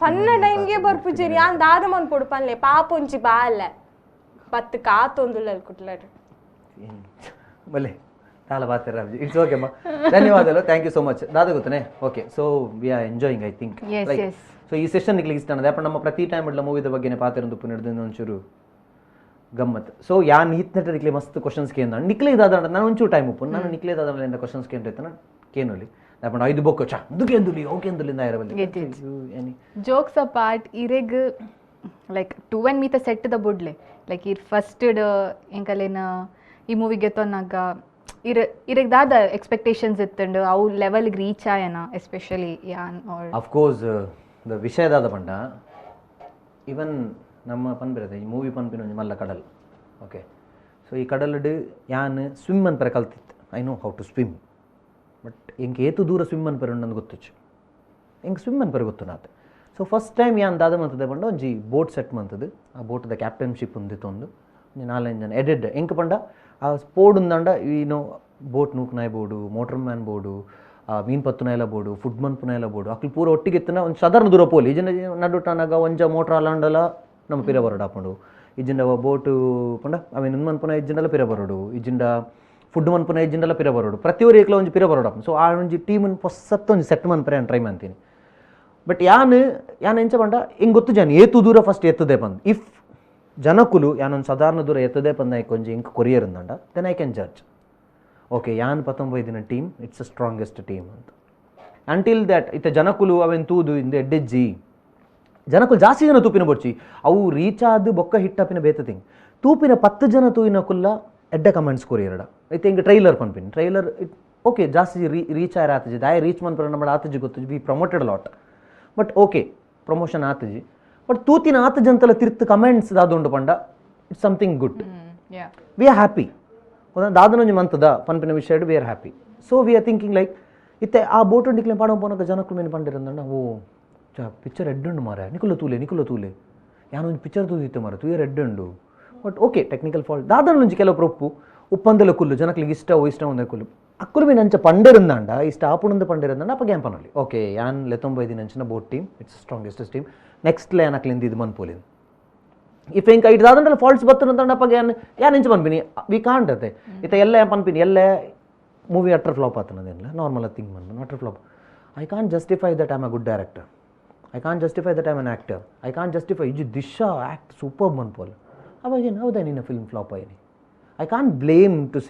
ಪನ್ನ ಟೈಮ್ಗೆ ಬರ್ಪುಜೇರಿ. ಯಾನ್ ದಾದ ಮನ್ಪೊಡು ಪನ್ಲೆ? ಪಾಪ ಒಂಜಿ ಬಾಲೆ ಬತ್ತು ಕಾತೊಂದುಲ್ಲ ಕುಟ್ಲಾಡ್. ಬಲ್ಲೆ ತಾಲ ಬಾತಿರ. It's okay ಅಮ್ಮ, ಧನ್ಯವಾದಗಳು, thank you so much. ದಾದ ಗೊತ್ತನೆ, okay, so we are enjoying, I think. Yes. So ಈ ಸೆಷನ್ ನಿಕ್ಲಿಗೆ ಇಷ್ಟ ಅನ್ನೋದು ಅಪ್ಪ. ನಮ್ಮ ಪ್ರತಿ ಟೈಮ್ ಇಡ್ಲ ಮೂವಿದ ಬಗ್ಗೆನೇ ಪಾತ್ರ ಉಪ್ಪು ಹಿಡಿದು ಒಂಚೂರು ಗಮ್ಮತ್. ಸೊ ಯಾನ್ ಈತ್ ನೆಟ್ಟ ನಿಕ್ಲೆ ಮಸ್ತ್ ಕ್ವಶನ್ಸ್ ಕೇಂದ್ರ ನಿಕ್ಲೆ ಇದಾದ ನಾನು ಒಂಚೂರು ಟೈಮ್ ಉಪ್ಪು. ನಾನು ನಿಕ್ಲೆ ಇದಾದ ಕ್ವಶನ್ಸ್ ಕೇಂದ್ರ ಇತ್ತನ ಕೇನುಲಿ ದಾಪಂಡ ಐದು ಬೊಕ್ಕ ಚಾ ಮುಂದಕ್ಕೆ ಎಂದುಲಿ ಓಕೆ ಎಂದುಲಿ Get it. Jokes apart, ಇರೆಗ್ like two and ಮೀತ set the ಬುಡ್ಲೆ, like ಇರ್ ಫಸ್ಟ್ ಎಂಕಲೇನ ಈ ಮೂವಿ ಗೆತ್ತೊನ್ನಾಗ ಇರ್ ಇರೆಗ್ ದಾದ ಎಕ್ಸ್ಪೆಕ್ಟೇಷನ್ಸ್ ಇತ್ತಂಡು? ಅವು ಲೆವೆಲ್ಗೆ ರೀಚ್ ಆಯನ, ಎಸ್ಪೆಷಲಿ ಯಾನ್ R? Of course, the ವಿಷಯದಾದ ಪಂಡ, ಇವನ್ ನಮ್ಮ ಪನ್ಪಿರತ್ತೆ, ಈ ಮೂವಿ ಪನ್ಪಿನ ಒಂಜಿ ಮಲ್ಲ ಕಡಲ್, ಓಕೆ? ಸೊ ಈ ಕಡಲಡ್ ಯಾನ್ swim ಅನ್ಪರೆ ಕಲ್ತಿತ್ತು. I know how to swim, but ಎಂಕ್ ಏತು ದೂರ ಸ್ವಿಮ್ ಅನ್ಪರೆ ಉಂಡು ಗೊತ್ತುಚ್ಚು. ಎಂಕ್ ಸ್ವಿಮ್ ಅನ್ಪರೆ ಗೊತ್ತು ನಾತೆ. So first time ಯಾನ್ ದಾದ ಮಂತದೆ ಪಂಡ, ಒಂಜಿ ಬೋಟ್ ಸೆಟ್ ಮಂತದು, ಆ ಬೋಟ್ದ ಕ್ಯಾಪ್ಟನ್ಶಿಪ್ ಒಂದಿತ್ತೊಂದು ಒಂಜಿ ನಾಲೈದು ಜನ ಎಡೆಡ್. ಎಂಕ್ ಪಂಡ ಆ ಸ್ಪೋರ್ಡ್ ಉಂದಂಡ ಈನೋ ಬೋಟ್ ನೂಕ್ನಾಯ್ ಬೋಡು, ಮೋಟರ್ ಮ್ಯಾನ್ ಬೋಡು, ಮೀನ್ ಪತ್ತುನಾಯಲ ಬೋಡು, ಫುಡ್ ಮನ್ಪುನಾಯಲ ಬೋಡು. ಅಕ್ಲು ಪೂರ ಒಟ್ಟಿಗೆ ಇತ್ತನ ಒಂದು ಸಾಧಾರಣ ದೂರ ಪೋಲಿ. ಇಜಿನ ನಡುಟನಾಗ ಒಂಜ ಮೋಟ್ರ್ ಅಲಾಂಡಲ ನಮ್ಮ ಪಿರ ಬರೋಡು ಆಪುಂಡು. ಇಜ್ಜಿಂಡ ಬೋಟು ಪಂಡ ಅವೇನು ಮನ್ಪುನ ಇಜ್ಜಿಂಡಲ ಪಿರ ಬರೋಡು, ಇಜ್ಜಿಂಡ ಫುಡ್ ಮನ್ಪುನ ಇಜ್ಜಿಂಡಲ ಪಿರ ಬರೋಡು. ಪ್ರತಿಯೊರಿ ಏಕ್ಲ ಒಂಜಿ ಪಿರ ಬರೋಡು. ಸೊ ಆ ಒಂಜಿ ಟೀಮನ್ ಪೊಸತ್ತ ಒಂಜಿ ಸೆಟ್ ಮನ್ಪರೆ ಟ್ರೈ ಮಾಡ್ತೀನಿ. ಬಟ್ ಯಾನ್ ಯಾನ್ ಎಂಚ ಪಂಡ, ಹಿಂಗೆ ಗೊತ್ತು ಜಾನ್ ಏತು ದೂರ ಫಸ್ಟ್ ಎತ್ತದೆ ಬಂದು. If ಜನಕುಲು ಯಾನೊಂದು ಸಾಧಾರಣ ದೂರ ಎತ್ತದೆ ಬಂದ ಒಂಜಿ ಇಂಕ್ ಕೊರಿಯರ್ ಅಂದಂಡ, then I can judge, okay, ಯಾನ್ ಪತ್ತೊಂಬೈದಿನ team it's a strongest team ಅಂತ. ಅಂಟಿಲ್ that ಇತ್ತ ಜನಕುಲು ಅವೇನು ತೂದು ಇಂದ ಎಡ್ಡೆಜ್ಜಿ, ಜನಕುಲು ಜಾಸ್ತಿ ಜನ ತೂಪಿನ ಬೊರ್ಚಿ. ಅವು ರೀಚ್ ಆದ್ ಬೊಕ್ಕ ಹಿಟ್ ಆಪಿನ ಬೇತೆ ಥಿಂಗ್. ತೂಪಿನ 10 ಜನ ತೂಯಿನ ಕುಲ್ಲ ಎಡ್ಡೆ ಕಮೆಂಟ್ಸ್ ಕೊರಿಯರಡ. ಐತೆ ಹಿಂಗೆ ಟ್ರೈಲರ್ ಪನ್ಪಿನಿ, trailer it okay, ಜಾಸ್ತಿ ರೀಚ್ ಆಯ್ರ ಆತಜಿ. ದಾಯ ರೀಚ್ ಮನ್ಪರ ನಮ್ಮ ಆತಜಿ ಗೊತ್ತು. We promoted lot, but okay, promotion ಆತಜಿ. But ತೂತಿನ ಆತ ಜಂತಲ ತಿರ್ತು ಕಮೆಂಟ್ಸ್ ದಾದುಂಡು ಪಂಡ, it's something good. We are happy. ದಾದನೊಂಜಿ ಮಂತದ ಪನ್ಪಿನ ವಿಷಯ, we are happy. So we are thinking like ಇತ್ತೆ ಆ ಬೋಟ್ ನಿಕ್ಲೆ ಪಾಡ ಪೋನಕ ಜನಕ್ಕೂ ಮೇನ್ ಪಂಡಿರಂದಂಡ, ಓ ಚ ಪಿಕ್ಚರ್ ಎಡ್ಡುಂಡು ಮಾರೆ, ನಿಕುಲ ತೂಲೆ, ನಿಕುಲ ತೂಲೆ, ಯಾನೊಂಜಿ ಪಿಕ್ಚರ್ ತೂದಿತ್ತೆ ಮಾರೆ, ತೂಯರ್ ಎಡ್ಡುಂಡು. But okay, technical fault ದಾದನೊಂಜಿ ಕೆಲವು ಉಪ್ಪು ಉಪ್ಪಂದಲ ಕುಲ್ಲು ಜನಕ್ಲಿಗೆ ಇಷ್ಟ ಇಷ್ಟ ಒಂದೇ ಕುಲ್ಲು ಅಕ್ಕುಲು ಮೀನ್ ಅಂಚ ಪಂಡಿರಂದಾಂಡ, ಇಷ್ಟ ಆಪುಣಂದ ಪಂಡಿರಂದಾಂಡ, ಅಪ್ಪ ಗ್ಯಾಂಪನಲ್ಲಿ ಓಕೆ, ಯಾನ್ ಲೆತ್ತೊಂಬೈದಿನ ಅಂಚಿನ boat team it's strongest team. Next ಲೇ ಅಕ್ಲಿಂದ ಇದು ಮನ್ಪೋಲಿಂದ. If ಎಂಕ it ದಾದಂಡಲ ಫಾಲ್ಟ್ಸ್ ಬತ್ತಂದಂಡ, ಅಪ್ಪ ಯಾನ್ ಯಾನ್ ಎಂಚ ಪನ್ಪಿನಿ? We can't ಅತ್ತೆ. ಇತ್ತ ಎಲ್ಲ ಪನ್ಪಿನಿ, ಎಲ್ಲೇ movie utter flap ಆತನದೇನಿಲ್ಲ, normal thing ಮನ್ಪುನ utter flap. I can't justify that I'm a good director, I can't justify that I'm an actor, I can't justify EG Disha act super ಮನ್ಪೋಲ್. ಅವಾಗ ಏನು ಹೌದಾ, ನಿನ್ನ ಫಿಲ್ಮ್ ಫ್ಲಾಪ್ ಆಯ್ನಿ. I can't blame to C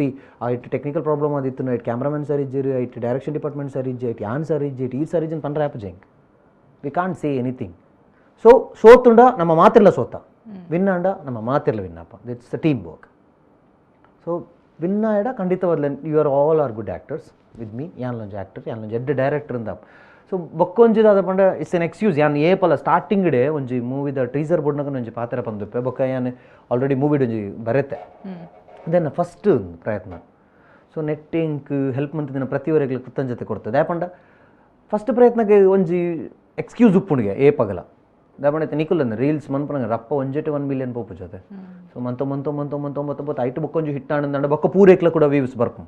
it technical problem ಆದಿತ್ತು, it cameraman sir ಇಜ್ಜಿರು, it direction department sir ಇಜ್ಜಿ, it ಯಾನ್ sir ಇಜ್ಜಿ, it ಈ ಸರ್ ಇಜ್ಜಿನ ಪಂಡ್ರೆ ಆಪ್ ಜೆಂಕ್. We can't say anything. So ಸೋತುಂಡ ನಮ್ಮ ಮಾತಿರ್ಲ ಸೋತ, ವಿನ್ನಾಂಡ ನಮ್ಮ ಮಾತಿರ್ಲ ವಿನ್ನಪ್ಪ. It's a team work. So win ಆಯಡ ಖಂಡಿತವಾದ್ಲೆ you are all are good actors with me. ಯಾನ್ಲೊಂಜಿ actor, ಯಾನ್ಲೊಂಜಿ Ed director ಅಂದ. ಸೊ ಬೊಕ್ಕೊಂಜಿ ದಾದ ಪಂಡ, it's N excuse. ಯಾನ್ ಏಪಲ ಸ್ಟಾರ್ಟಿಂಗ್ ಡೇ ಒಂಜಿ ಮೂವಿದ ಟೀಸರ್ ಬೋರ್ಡ್ನಾಗ ಒಂಜಿ ಪಾತ್ರ ಪಂದುಪ್ಪೆ. ಬೊಕ್ಕ ಯಾನ್ ಆಲ್ರೆಡಿ ಮೂವಿಡ್ ಒಂಜಿ ಬರೆತೆ. Then first ಪ್ರಯತ್ನ. ಸೊ ನೆಟ್ ಇಂಕ್ ಹೆಲ್ಪ್ ಮಂತಿನ ಪ್ರತಿಯೊರೆಗ್ಲ ಕೃತಜ್ಞತೆ ಕೊಡ್ತದೆ. ಯಾಪಂಡ ಫಸ್ಟ್ ಪ್ರಯತ್ನಕ್ಕೆ ಒಂಜಿ ಎಕ್ಸ್ಕ್ಯೂಸ್ ಉಪ್ಪುಣಿಗೆ ಏಪಗಲ. ದಾಪಂಡ ನಿಕುಲ್ ರೀಲ್ಸ್ ಮನ್ಪನಂಗ ರಪ್ಪ ಒಂಜೆಟೆ 1 ಮಿಲಿಯನ್ ಪೋಪು ಜೊತೆ. ಸೊ ಮಂತೊ ಮಂತೊ ಮಂತೊ ಮಂತೊ ಮಂತೊಂಬತ್ತು ಐಟು ಬೊಕ್ಕೊಂಜಿ ಹಿಟ್ ಆನಂದಂಡ ಬೊಕ್ಕ ಪೂರೇಕ್ಲ ಕೂಡ ವ್ಯೂಸ್ ಬರ್ಪು.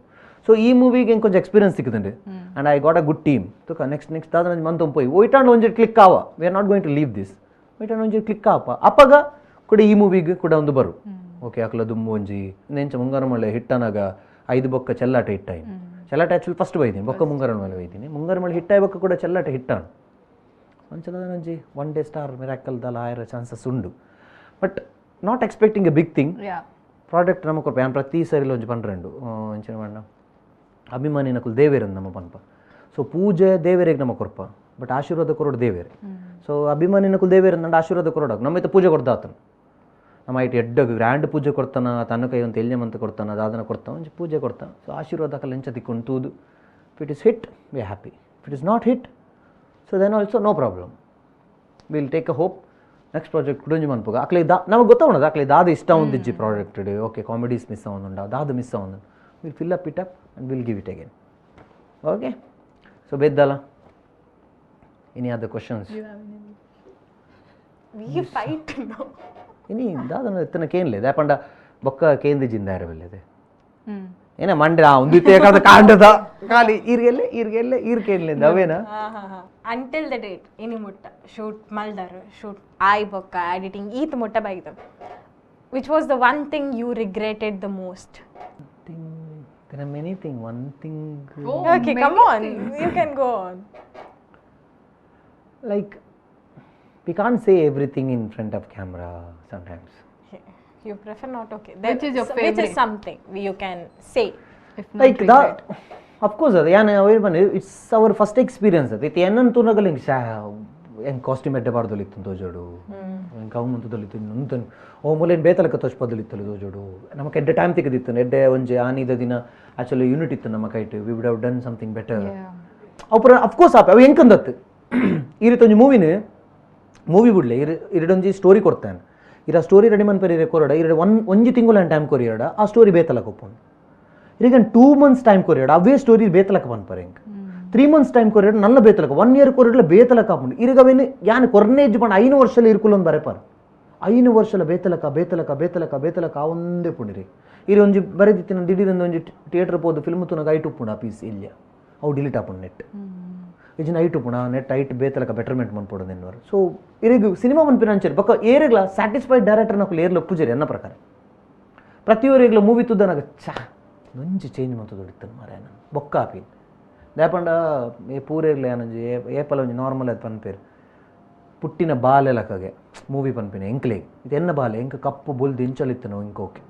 ಸೊ ಈ ಮೂವಿಗೆ ಇಂಕೊಂಚ ಎಕ್ಸ್ಪೀರಿಯನ್ಸ್ ಸಿಕ್ಕುದುಂಡು and I got a good team. ತುಕ next next ದಾದ ಮಂತೊಂದು ಪೋಯಿ ಒಯ್ಟಾಂಡ್ ಒಂಜಿ ಕ್ಲಿಕ್ ಆವ. We are not going to leave this. ಒಯ್ಟಾಂಡ್ ಒಂಜಿ ಕ್ಲಿಕ್ ಆಪ, ಅಪಗ ಕೂಡ ಈ ಮೂವಿಗೆ ಕೂಡ ಒಂದು ಬರು. ಓಕೆ, ಅಕ್ಲ ದುಂಬು ಒಂಜಿ ನೆಂಚ ಮುಂಗಾರು ಮಳೆ ಹಿಟ್ಟನಾಗ ಐದು ಬೊಕ್ಕ ಚೆಲ್ಲಾಟ ಹಿಟ್ಟಾಯಿನಿ. ಚೆಲ್ಲಾಟ ಆ್ಯಕ್ಚುಲಿ ಫಸ್ಟ್ ಬೈದೀನಿ, ಬೊಕ್ಕ ಮುಂಗಾರು ಮಳೆ ಬೈದೀನಿ. ಮುಂಗಾರು ಮಳೆ ಹಿಟ್ಟಾಯ್ ಬೊಕ್ಕ ಕೂಡ ಚೆಲ್ಲಾಟ ಹಿಟ್ಟಾನು. ಒಂಚಲ ಒಂಜಿ one day star miracle ದಾಲ ಆಯರ ಚಾನ್ಸಸ್ ಉಂಡು, but not expecting a big thing. Product ನಮ್ಮ ಕೊರ್ಪ. ಯಾನ್ ಪ್ರತಿ ಸರಿಲ ಒಂಜಿ ಪನ್ರೆಂಡು ಅಂಚಿನ ಪಂಡ, ಅಭಿಮಾನಿನಕುಲು ದೇವೇರಂದು ನಮ್ಮ ಪನ್ಪ. ಸೊ ಪೂಜೆ ದೇವರಿಗೆ ನಮ್ಮ ಕೊರ್ಪ, ಬಟ್ ಆಶೀರ್ವಾದ ಕೊರೋಡು ದೇವೇರೆ. ಸೊ ಅಭಿಮಾನಿನಕುಲು ದೇವೇರಂದಂಡ ಆಶೀರ್ವಾದ ಕೊರೋಡಾಗ ನಮ್ಮ ಇತ್ತ ಪೂಜೆ ಕೊಡ್ದಾತನು. ನಮ್ಮ ಐಟ್ ಎಡ್ಡಗ್ ಗ್ರ್ಯಾಂಡ್ ಪೂಜೆ ಕೊಡ್ತಾನ, ತನ್ನ ಕೈ ಒಂದು ಎಲ್ಯ ಮಂತ ಕೊಡ್ತಾನ, ದಾದನ ಕೊಡ್ತಾನ, ಒಂಜಿ ಪೂಜೆ ಕೊಡ್ತಾನ. ಸೊ ಆಶೀರ್ವಾದ ಅಕಲ್ ಎಂಚ ತಿಕ್ಕೊಂಡು ತೂದು, if it is hit, we happy. If it is not hit, So then also no problem, will take a hope next project ಕುಡೊಂಜಿ ಮನ್ಪುಗ. ಅಕ್ಲೆ ದಾ ನಮಗೆ ಗೊತ್ತಾವಣದ ಅಕ್ಲೆ ದಾದ ಇಷ್ಟ ಒಂದಿಜ್ಜಿ project. Okay, comedies miss ಆವೊಂದುಂಡ, ದಾದ ಮಿಸ್ ಆವೊಂದು, will fill up it up and will give it again. Okay, so ಬೆದ್ದಲ್ಲ. Any other questions? We fight no. ಇನಿ ದಾದ ಇತ್ತನ ಕೇನ್ಲೆ ದಾಪಂಡ ಬೊಕ್ಕ ಕೇಂದ್ರ ಜಿಂದಾರ ಬೆಲ್ಲದೆ. ಹ್ಮ್. ಏನ ಮಂಡ್ಯ ಒಂದು ಇತ್ತೆ ಕಾಂಡದ ಖಾಲಿ ಈರ್ಗೆಲ್ಲೆ ಈರ್ಗೆಲ್ಲೆ ಈರ್ಕೇನ್ಲೆ ಅವೇನಾ? Until the date ಇನಿ ಮುಟ್ಟ ಶೂಟ್ ಮಲ್ದಾರು, ಶೂಟ್ ಆಯ್ ಬೊಕ್ಕ ಎಡಿಟಿಂಗ್ ಈತ್ ಮುಟ್ಟ ಬೈದ, which was the one thing you regretted the most? Thing, there are many thing, one thing. Okay, come on, you can go on. Like, we can't say everything in front of camera sometimes. You prefer not, okay. Which is your Which is favorite? Something you can say. If like the of course ಅದು ಯಾನ್ ಅವೇನು, it's our first experience. ಅದು ಇತ್ತು ಏನನ್ ತೂನಗಲ್ ಹಿಂಗೆ ಶಾ ಹೆಂಗೆ costume ಎಡ್ಡೆ ಬಾರ್ದೊಲಿತ್ತು ತೋಜೋಡು, ಹೆಂಗೆ ಅವು ಮುಂತದೊಲಿತ್ತು ನಂತನ್ ಓ ಮೂಲೇನು ಬೇತಲಕ್ಕ ತೋಚ್ಪದೊಲಿತ್ತಲ್ಲ ತೋಜೋಡು. ನಮಕ್ ಎಡ್ಡೆ ಟೈಮ್ ತೆಗೆದಿತ್ತು, ಎಡ್ಡೆ ಒಂಜಿ ಆನಿದ ದಿನ ಆ್ಯಕ್ಚುಲಿ ಯೂನಿಟ್ ಇತ್ತು ನಮ್ಮ ಕೈಟ್. We would have done something better. ಅವು ಅಫ್ಕೋರ್ಸ್ ಆಪ ಅವು ಹೆಂಕಂದತ್ತು. ಈ ರೀತಿ ಒಂಜಿ ಮೂವಿನ ಮೂವಿ ಬುಡ್ಲೆ ಇರ್ ಇರಡೊಂಜಿ ಸ್ಟೋರಿ ಕೊಡ್ತಾನೆ, ಇರ ಸ್ಟೋರಿ ರೆಡಿ ಮನ್ಪೆರೆ ಇರೆ ಕೊರಡ ಇರ ಒನ್ ಒಂಜಿ ತಿಂಗಳು ಟೈಮ್ ಕೊರಿಯಡ, ಆ ಸ್ಟೋರಿ ಬೇತಲಕ ಒಪ್ಪುಂಡು. ಇರೆಗ್ 2 ಮಂತ್ಸ್ ಟೈಮ್ ಕೊರಿಯಡ, ಅವೇ ಸ್ಟೋರಿ ಬೇತಲಕ ಪನ್ಪರೆ. ಇಂಕ್ 3 ಮಂತ್ಸ್ ಟೈಮ್ ಕೊರಿಯಡ, ನಲ್ಲ ಬೇತಲಕ. ಒನ್ ಇಯರ್ ಕೊರಿಯಡ್ಲ ಬೇತಲಕ ಆಪುಂಡು. ಇರೆಗ್ ಅವೇನು ಯಾನ್ ಕೊರ್ನೇಜ್ ಪಂಡ 5 ವರ್ಷಲ ಇರ್ಕುಲೊಂದು ಬರೆಪಾರ್. 5 ವರ್ಷಲ ಬೇತಲಕ ಬೇತಲಕ ಬೇತಲಕ ಬೇತಲಕ ಒಂದೇ ಪುಂಡಿರಿ. ಇರೆ ಒಂಜಿ ಬರೆದಿತ್ತಿನ ದಿಢೀರಂದು ಒಂಜಿ ಥಿಯೇಟರ್ ಪೋದು ಫಿಲ್ಮ್ ತೂನಗ ಐಟ್ ಉಪ್ಪುಂಡು ಆ ಪೀಸ್ ಇಲ್ಯ, ಅವು ಡಿಲೀಟ್ ಆಪುಂಡು. ನೆಟ್ ಇಜಿನ ಐಟ್ ಉಪ್ಪುಂಡು, ಆ ನೆಟ್ ಐಟ್ ಬೇತಲಕ ಬೆಟರ್ಮೆಂಟ್ ಮನ್ಪೊಡು ನಿನ್ನವರು. ಸೊ ಇರೆಗ್ ಸಿನಿಮಾ ಮನ್ಪಿನ ಅಂಚೆರ್ ಬೊಕ್ಕ ಏರೆಗ್ಲ ಸ್ಯಾಟಿಸ್ಫೈಡ್ ಡೈರೆಕ್ಟರ್ ನಕುಲು ಏರ್ಲ ಒಪ್ಪುಜೆರ್ ಎನ್ನ ಪ್ರಕಾರ. ಪ್ರತಿಯೊರಿಗ್ಲ ಮೂವಿ ತುದ್ದನಾಗ ಚಾ ಒಂಜಿ ಚೇಂಜ್ ಮಂತು ದೊಡಿತ್ತನು ಮಾರ್ರೆ ನಾನು ಬೊಕ್ಕ ಆಪಿ ದಾಯಪಂಡ ಏ ಪೂರೇಗ್ಲ ಏನೊಂಜಿ ಏಪಲ ಒಂಜಿ ನಾರ್ಮಲ್ ಅದು ಪನ್ಪೇರು ಪುಟ್ಟಿನ ಬಾಲೆ ಲಕ್ಕಗೆ ಮೂವಿ ಪನ್ಪಿನ ಎಂಕ್ಲೆಗ್. ಇದು ಎನ್ನ ಬಾಲೆ, ಎಂಕ್ ಕಪ್ಪು ಬೊಲ್ದು ಇಂಚಲಿತ್ತನು ಇಂಕ್. ಓಕೆ,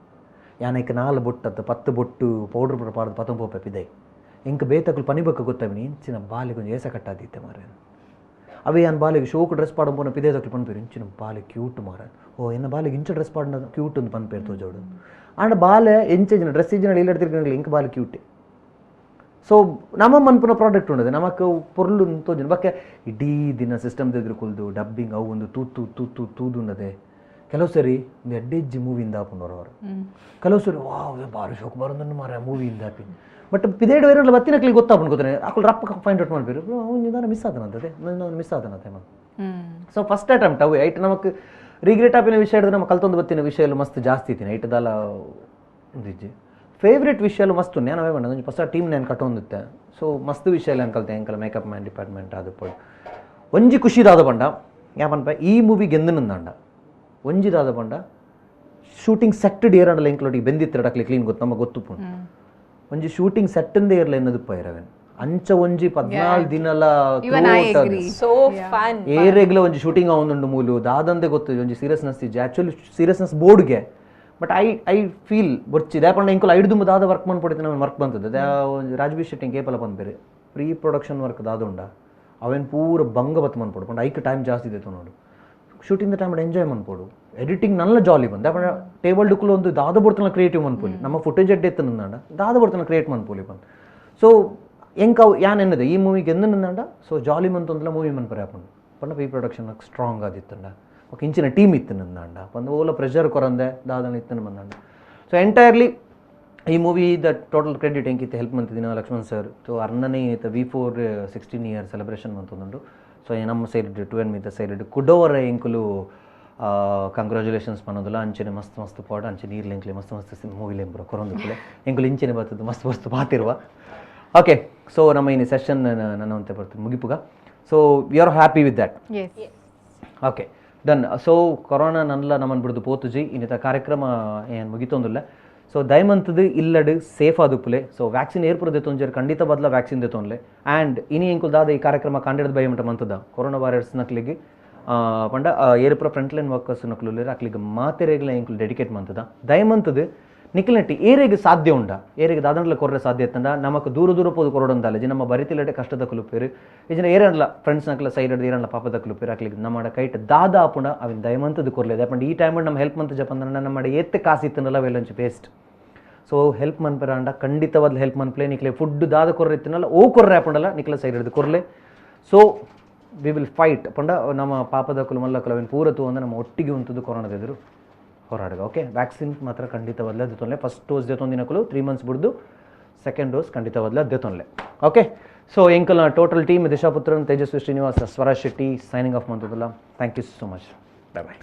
ಯಾನೈಕ್ ನಾಲ್ ಬೊಟ್ಟತ್ತು 10 ಬೊಟ್ಟು ಪೌಡ್ರ್ ಪೂರ ಪಾಡ್ದು ಪತೊಂದು ಪೋಪೆ ಪಿದೈ. ಎಂಕ್ ಬೇತಕುಲು ಪನಿಬೊಕ್ಕ ಗೊತ್ತಾವಿನಿ, ಇಂಚಿನ ಬಾಲೆಗ್ ಒಂಜಿ ಏಸ ಕಟ್ಟಾದಿತ್ತೆ ಮಾರ್ರೆ. ಅವೇ ಯಾನ್ ಬಾಲೆಗ್ ಶೋಕು ಡ್ರೆಸ್ ಪಾಡೊಂದು ಪೋನ ಪಿದೈ ಪನ್ಪೇರು, ಇಂಚಿನ ಬಾಲೆ ಕ್ಯೂಟ್ ಮಾರ್ರೆ, ಓ ಎನ್ನ ಬಾಲೆಗ್ ಇಂಚ ಡ್ರೆಸ್ ಪಾಡ್ನ ಕ್ಯೂಟ್ ಅಂದ್ ಪನ್ಪೇರು ತೋಜೋಡು. ಆಂಡ ಬಾಲೆ ಎಂಚ ಡ್ರೆಸ್ ಇಜ್ಜಿನ ಇಲ್ಲಡ್ ತಿರ್ಗಂಗ್ಲ ಇಂಕ್ ಬಾಲೆ ಕ್ಯೂಟೆ. ಸೊ ನಮ ಮನ್ಪುನ ಪ್ರಾಡಕ್ಟ್ ಉಂಡದೆ ನಮಕ್ ಪೊರ್ಲು ತೋಜುಂಡು. ಬೊಕ್ಕ ಇಡೀ ದಿನ ಸಿಸ್ಟಮ್ ಎದುರು ಕುಲ್ದು ಡಬ್ಬಿಂಗ್ ಅವು ಒಂದು ತೂತು ತೂತು ತೂದುಂಡದೆ. ಕೆಲವು ಸರಿ ಒಂದು ಎಡ್ಡೆಜ್ಜಿ ಮೂವಿಯಿಂದ ಆಪುಂಡು ಅವರು. ಕೆಲವು ಸರಿ ವಾವ್ ಬಾರಿ ಶೋಕ್ ಬರೋದನ್ನು ಮಾರ ಮೂವಿಯಿಂದ ಆಪಿ. ಬಟ್ ಪಿದೇಡು ಬೇರೆ ಬತ್ತಿನಕ್ಲಿಗೆ ಗೊತ್ತಾಪುಂಡು ಗೊತ್ತಾನೆ. ಅಕುಲು ರಪ್ಪ ಫೈಂಡ್ ಔಟ್ ಮಾಡ್ಬೇರು, ಅವ್ನು ನಿಧಾನ ಮಿಸ್ ಆದನಂತದೆ, ನಾನು miss ಆದನಂತೆ man. So first attempt ಅವು ಐಟ್ ನಮಕ್ ರಿಗ್ರೆಟ್ ಆಪಿನ ವಿಷಯ ಹಿಡಿದು ನಮ್ಮ ಕಲ್ತೊಂದು ಬತ್ತಿನ ವಿಷಯ ಎಲ್ಲ ಮಸ್ತ್ ಜಾಸ್ತಿ ಇತ್ತಿನ ಐಟ್ ದಾಲ ಒಂದಿಜ್ಜಿ. ಫೇವ್ರೇಟ್ ವಿಷಯ ಎಲ್ಲ ಮಸ್ತ್ ನಾನು ಅವೇ ಒಂಜಿ ಹೊಸ ಟೀಮ್ ನಾನು ಕಟ್ಟೊಂದಿತ್ತೆ. ಸೊ ಮಸ್ತ್ ವಿಷಯ ಎಲ್ಲ ಕಲ್ತೆ ಎಂಕಲ makeup man department ಅದು ಪೋಡು. ಒಂಜಿ ಖುಷಿದಾದ ಪಂಡ ಯಾ ಪನ್ಪ, ಈ ಮೂವಿ ಗೆಂದನಂದಾಂಡ ಒಂಜಿದಾದ ಪಂಡ ಶೂಟಿಂಗ್ ಸೆಟ್ ಏರಾಂಡಲ ಎಂಕ್ಲೊಟ್ಟಿಗೆ ಬೆಂದಿತ್ತರ ಅಕ್ಲೆ ಕ್ಲೀನ್ ಗೊತ್ತು ನಮಗೆ ಗೊತ್ತುಪುಂಡು. ಒಂಜಿ ಶೂಟಿಂಗ್ ಸೆಟ್ ಏರ್ಲ ಎನ್ನದು ಪೈರವೆನ್ ಅಂಚ ಒಂಜಿ 14 ದಿನಲ. Even I agree. So fun. ಏರೆಗ್ಲ ಒಂಜಿ ಶೂಟಿಂಗ್ ಅವನುಂಡು ಮೂಲು ದಾದಂದೆ ಗೊತ್ತು. ಒಂಜಿ ಸೀರಿಯಸ್ನೆಸ್ ಇಜ್ಜಿ. ಆಕ್ಚುಲಿ ಸೀರಿಯಸ್ನೆಸ್ ಬೋರ್ಡ್ಗೆ, but I I feel ಬೊರ್ಚಿ. ದಾಯಪಂಡ ಎಂಕುಲು ಐಡ್ದುಂಬು ದಾದ ವರ್ಕ್ ಮನ್ಪೊಡಿತ್ತೆ ನಮ್ಗೆ ವರ್ಕ್ ಬಂತದೆ. ಒಂಜಿ Raj B Shetty ಕೇಪಲ ಪನ್ಪೇರು, pre production work ದಾದ ಉಂಡ ಅವೇನು ಪೂರ ಬಂಗ ಬತ್ತು ಮನ್ಪೊಡು ಪಂಡ ಐಕ್ ಟೈಮ್ ಜಾಸ್ತಿ ಇದೆ ನೋಡು. Shooting time enjoy ಮನ್ಪೊಡು. Editing ನಲ್ಲ ಜಾಲಿ ಬಂದ ದಾಯಪಂಡ ಟೇಬಲ್ ಡುಕುಲು ಒಂದು ದಾದ ಬರ್ತನ ಕ್ರಿಯೇಟಿವ್ ಮನ್ಪೊಲಿ. ನಮ್ಮ ಫುಟೇಜ್ ಎಡ್ಡೆ ಇತ್ತು, ದಾದ ಬರ್ತನ ಕ್ರಿಯೇಟ್ ಮನ್ಪೊಲಿ ಬಂದು. ಸೊ ಎಂಕ ಅವು ಯಾನ್ ಎನ್ನದೆ ಈ ಮೂವಿಗೆ ಎಂದ ಸೊ ಜಾಲಿ ಮಂತೊಂದಲ ಮೂವಿ ಮನ್ಪರೆ ಆಪುಂಡು ಪಂಡ pre production strong ಆದಿತ್ತಂಡ, ఒక ಇಂಚಿನ ಟೀಮ್ ಇತ್ತು ನಂದಾಂಡ ಪಂದ ಓಲ ಪ್ರೆಷರ್ ಕೊರಂದೆ ದಾದನ ಇತ್ತನ ಬಂದಾಂಡ. ಸೊ ಎಂಟೈರ್ಲಿ ಈ movie the total credit ಎಂಕಿತ್ತೆ help ಮಂತಿದಿನ Lakshman sir. So ಅರ್ನನೇ ಈತ V4 16 year celebration ಮಂತೊಂದುಂಡು. So ನಮ್ಮ side to N ಮಿತ ಸೈಡ್ ಕುಡೋವರ ಎಂಕುಲು ಕಂಗ್ರ್ಯಾಚುಲೇಷನ್ಸ್ ಪನ್ನೊಂದುಲ್ಲ. ಅಂಚನೆ ಮಸ್ತ್ ಮಸ್ತ್ ಪಾಡ್ ಅಂಚೆ ನೀರ್ಲೆ ಎಂಕ್ಲೆ ಮಸ್ತ್ ಮಸ್ತ್ ಮೂವಿಲೆ ಎಂಪುರ ಕೊರೊಂದುಪ್ಪುಲೆ. ಎಂಕುಲು ಇಂಚನೆ ಬರ್ತದೆ ಮಸ್ತ್ ಮಸ್ತ್ ಪಾತಿರುವ. ಓಕೆ, ಸೊ ನಮ್ಮ ಈ ಸೆಷನ್ ನನ್ನ ಅಂತ ಬರ್ತದೆ ಮುಗಿಪುಗ. So we are happy with that? Yes. Okay, done. So corona ನನ್ಲ ನಮ್ಮನ್ನು ಬಿಡ್ದು ಪೋತುಜಿ. ಇನ್ನಿತ ಕಾರ್ಯಕ್ರಮ ಏನು ಮುಗಿತೊಂದುಲ್ಲ. ಸೊ ದಯಮಂತದ್ದು ಇಲ್ಲಡ್ ಸೇಫ್ ಆದುಪ್ಪುಲೆ. ಸೊ ವ್ಯಾಕ್ಸಿನ್ ಏರ್ಪುರ ದೆತ್ತೊಂಜೆರ್, ಖಂಡಿತ ಬದಲ ವ್ಯಾಕ್ಸಿನ್ ದೆತ್ತೊನ್ಲೆ. ಆ್ಯಂಡ್ ಇನಿ ಎಂಕುಲು ದಾದ ಈ ಕಾರ್ಯಕ್ರಮ ಕಾಂಡೆಡ್ ಬೈ ಮಟ ಮಂತದ ಕೊರೋನಾ ವಾರಿಯರ್ಸ್ ನಕ್ಲಿಗೆ ಪಂಡ ಏರ್ಪುರ front line workers ನಕ್ಲು ಅಕ್ಲಿಗೆ ಮಾತೆರೆಗ್ಲ ಎಂಕುಲು ಡೆಡಿಕೇಟ್ ಮಂತದ. ದಯಮಂತದ್ದು ನಿಖಿಲ್ನೆಟ್ಟಿ ಏರೆಗ್ ಸಾಧ್ಯ ಉಂಡ, ಏರೆಗ್ ದಾದಂಡ್ಲ ಕೊರ್ರೆ ಸಾಧ್ಯ ಇತ್ತಂಡ, ನಮಕ್ ದೂರ ದೂರ ಪೋದು ಕೊರೊಡೊಂದಾಲಜಿ ನಮ್ಮ ಬರಿತಿಲ್ಲಡೆ ಕಷ್ಟದ ಕುಲುಪೇರು ಇಜಿನ ಏರನ್ಲ ಫ್ರೆಂಡ್ಸ್ ನಕ್ಲ ಸೈಡ್ ಏರನ್ಲ ಪಾಪದ ಕುಲುಪೇರು ಅಕ್ಲಿಗೆ ನಮ್ಮ ಕೈಟ್ ದಾದ ಆಪುಂಡ ಅವಿನ ದಯಮಂತದ್ದು ಕೊರ್ಲೆ. ದಾಪಂಡ ಈ ಟೈಮ್ ನಮ್ಮ ಹೆಲ್ಪ್ ಮಂತ ಜಪಂದ್ರ ನಮ್ಮ ಏತ್ತೆ ಕಾಸು ಇತ್ತನಲ್ಲ ಅವೆಲ್ಲೊಂಚು waste. So help ಮನ್ಪೆರ ಅಂಡ ಖಂಡಿತವಾದ ಹೆಲ್ಪ್ ಮನ್ಪ್ಲೆ. ನಿಕ್ಲೆ ಫುಡ್ ದಾದ ಕೊರ್ರೆ ಇತ್ತನಲ್ಲ ಓ ಕೊರ್ರೆ ಆಪುಂಡಲ್ಲ ನಿಕ್ಲ ಸೈಡ್ ಹಿಡಿದು ಕೊರ್ಲೆ. ಸೊ We will fight. ಪಂಡ ನಮ್ಮ ಪಾಪದಕುಲು ಮಲ್ಲಕುಲು ಅವೆನ್ ಪೂರ ತೂವಂದ ನಮ್ಮ ಒಟ್ಟಿಗೆ ಉಂತುದು ಕೊರೋನಾದ ಎದುರು ಹೋರಾಡುಗ. ಓಕೆ, ವ್ಯಾಕ್ಸಿನ್ ಮಾತ್ರ ಖಂಡಿತವಾದ್ಲ ದೆತೊನ್ಲೆ. ಫಸ್ಟ್ ಡೋಸ್ ದೆತೊಂದಿನಕುಲು 3 ಮಂತ್ಸ್ ಬುಡ್ದು ಸೆಕೆಂಡ್ ಡೋಸ್ ಖಂಡಿತವಾದ್ಲ ದೆತೊನ್ಲೆ. ಓಕೆ, ಸೊ ಎಂಕಲ್ನ total team, Dishaputran, Tejaswi Srinivas, Swaraj Shetty signing off ಮಂತದಲ್ಲ. Thank you so much, bye bye.